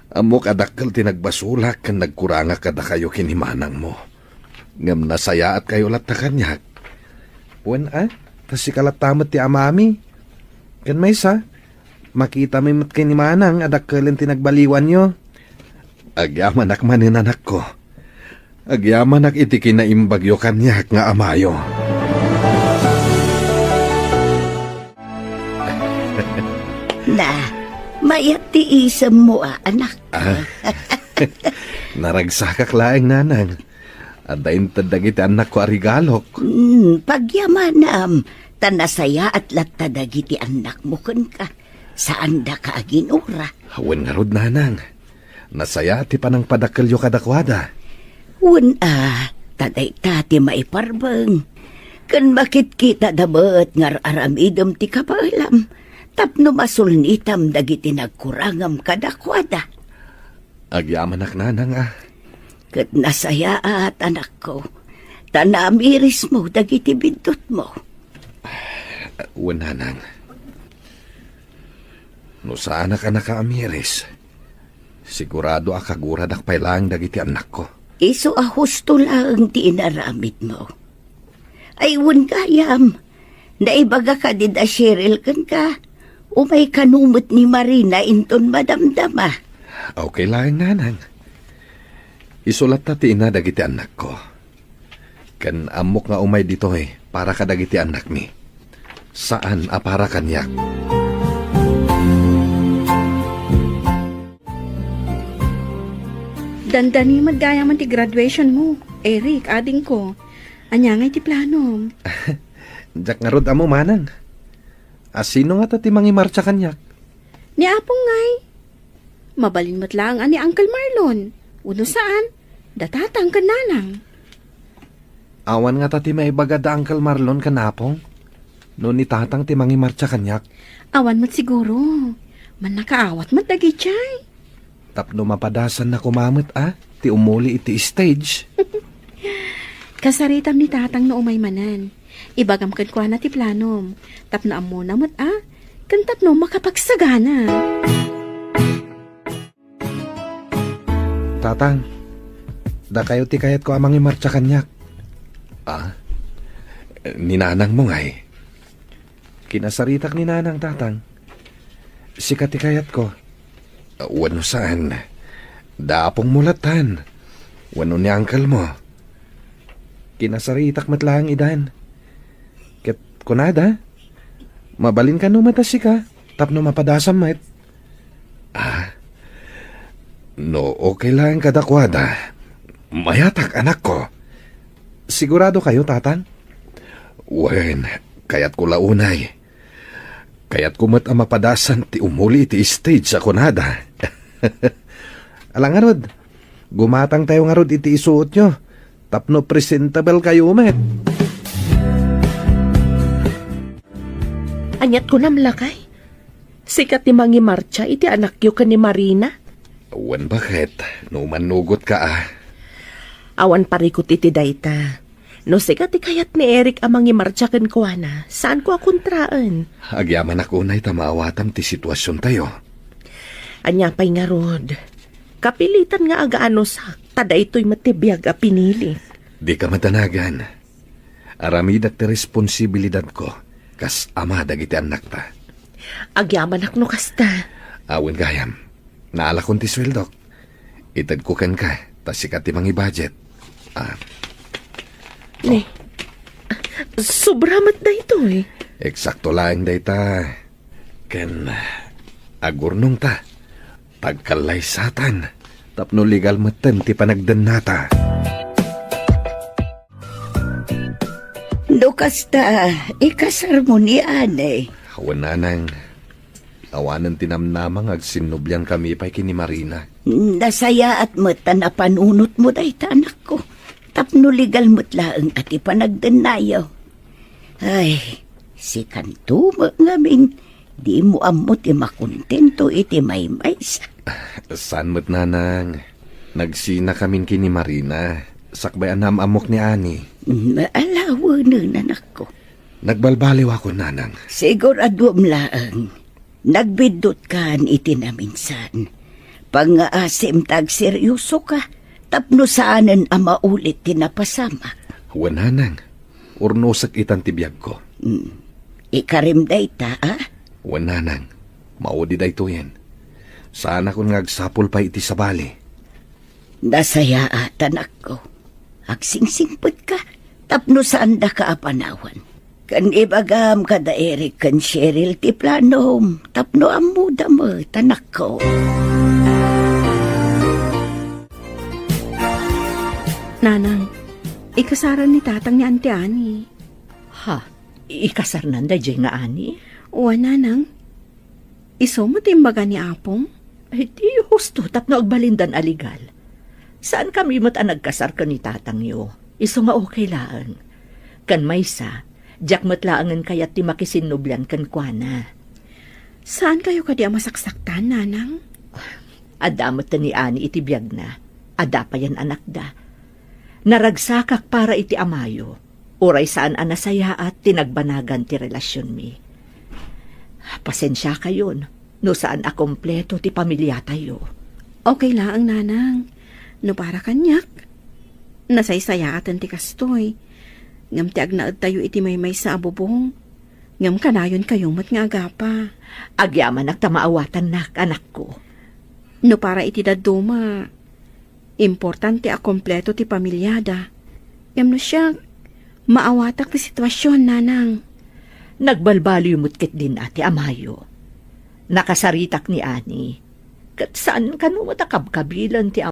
Ammok a dakkel ti nagbasolak ken nagkurangak kadakayo ken ni manangmo. Ngem nasayaatkayo latta kaniak. Wen a, ta sika latta met ti amami. Ken maysa, makitami met ken ni manang a dakkelen ti nagbaliwanyo. Agyamanak manen, anakko. Agyamanak iti kinaimbagyo kaniak nga amayo. Na, mayat ti isemmo a, anak. Ah, naragsakak laeng, nanang. Adda inted dagiti annakko a regalok. Hmm, pagyamanam, ta nasayaat latta dagiti annakmo kenka. Saandaka a ginura. Wen ngarud, nanang. Nasayaat ti panangpadakkelyo kadakuada. Wen a, ta dayta ti maiparbeng. Ken makitkitada met nga ar-aramidem ti kabaelam tapno masulnitam dagiti nagkurangam kadakuada. Agyamanak, nanang, a. Ket nasayaat, anakko, ta naamirismo dagiti biddutmo. Wen, nanang. No saanak a nakaamiris, sigurado a kaguradak pay laeng dagiti annakko. Isu a husto laeng ti inaramidmo. Ay, wen gayam, naibaga kadi da Cheryl kenka, umay kano met ni Marina inton madamdama. Okay laeng, nanang. Isu latta ti ina dagiti annakko. Ken ammok nga umay ditoy para kadagiti annakmi. Saan a para kaniak. Dandani met gayam ti graduation mo, Eric, adingko. Ania ngay ti planom? Diak ngarud ammo, manang. A, sino ngata ti mangimartsa kaniak? Ni Apong ngay. Mabalin met laeng a ni Uncle Marlon. Wenno saan, da tatang ken nanang. Awan ngata ti maibaga da Uncle Marlon ken Apong? No ni tatang ti mangimartsa kaniak? Awan met siguro. Mannakaawat met dagiti ay. Tapno mapadasanna koma met a ti umuli iti stage. Kasaritam ni tatang no umay manen. Ibagam kenkuana ti planom. Tapno ammona met a, ken tapno makapagsagana. Tatang, dakayo ti kayatko a mangimartsa kaniak. A? Ni nanangmo ngay? Kinasaritak ni nanang, tatang. Sika ti kayatko. Wenno saan, da apongmo lattan. Wenno ni uncle mo. Kinasaritak met laeng idan. Ket kunada, mabalin kano met a sika, tapno mapadasam met. Ah, no okay laeng kadakuada, mayatak, anakko. Sigurado kayo, Tatang? Wen, kayatko la unay. Kayatko met a mapadasan ti umuli iti stage a kunada. Ala ngarud, gumatangtayo ngarud iti isuotyo tapno presentable kayo met. Aniat kunam, lakay? Sika ti mangimartsa iti anakyo ken ni Marina? Wen, baket, no mannugot ka, a. Awan parikut iti dayta. No sika ti kayat ni Eric a mangimartsa kenkuana, saanko a kontraen. Agyamanak unay ta maawatam ti situasiontayo. Ania pay ngarud, kapilitan nga agaanusak, ta daytoy met ti biag a pinili. Dika madanagan. Aramidek ti responsibilidadko kas ama dagiti annakta. Agyamanak no kasta. Awan gayam. Naalakon ti sueldok. Itedko kenka, ta sika ti mangi-budget. Ah. Ni, sobra met daytoy. Eksakto laeng dayta. Ken agurnongta, tagkallaysatan, tapno legal metten ti panagdennata. No kasta, ikasarmo ni Ani. Wen, nanang, awanen ti namnama nga agsinnubliankami pay ken ni Marina. Nasayaat met ta napanunotmo dayta, anakko, tapno legal met laeng a ti panagdennayo. Ay, sikanto met ngamin, dimo ammo ti makontento iti maymaysa. Saan met, nanang. Nagsinakamin ken ni Marina, sakbay a naam-ammok ni Ani. Mm, alawenen, anakko. Nagbalbaliwakon, nanang. Siguraduem laeng, nagbiddutka iti naminsan. Pangngaasim ta agseryosoka tapno saanen a maulit ti napasamak. Wen, nanang. Urnosek itan ti biagko. Mm. Ikarim dayta, a? Wen, nanang. Maudi daytoyen. Saanakon nga agsapul pay iti sabali. Nasayaat, anakko. Agsingsingpetka tapno saandaka a panawan. Ken ibagam kada Eric ken Cheryl ti planom tapno ammoda met, anakko. Nanang, ikasaran ni Tatang ni Auntie Annie. Ha? Ikasarnan daydiay nga Annie? Wen, nanang. Isu met ti imbaga ni Apong? Ay, di husto tapno agbalindan a legal. Saankami met a nagkasar ken ni tatangyo. Isu nga okay laeng. Ken maysa, diak met laengen kayat ti makisinnublian kenkuana. Saankayo kadi a masaksaktan, nanang? Adda met ni Annie iti biagna. Adda payen anakda. Naragsakak para iti amayo. Uray saan a nasayaat ti nagbanagan ti relasionmi. Pasensiakayon no saan a kompleto ti pamiliatayo. Okay laeng, nanang. No para kaniak, nasaysayaaten ti kastoy. Ngem ti agnaedtayo iti maymaysa a bubong, ngem kanayonkayo met nga agapa. Agyamanak ta maawatannak, anakko. No para iti dadduma, importante a kompleto ti pamiliada. Ngem no siak, maawatak ti situasion, nanang. Nagbalbaliw met ketdin a ti amayo. Nakasaritak ni Annie. Ket saan kano met a kabkabilen ti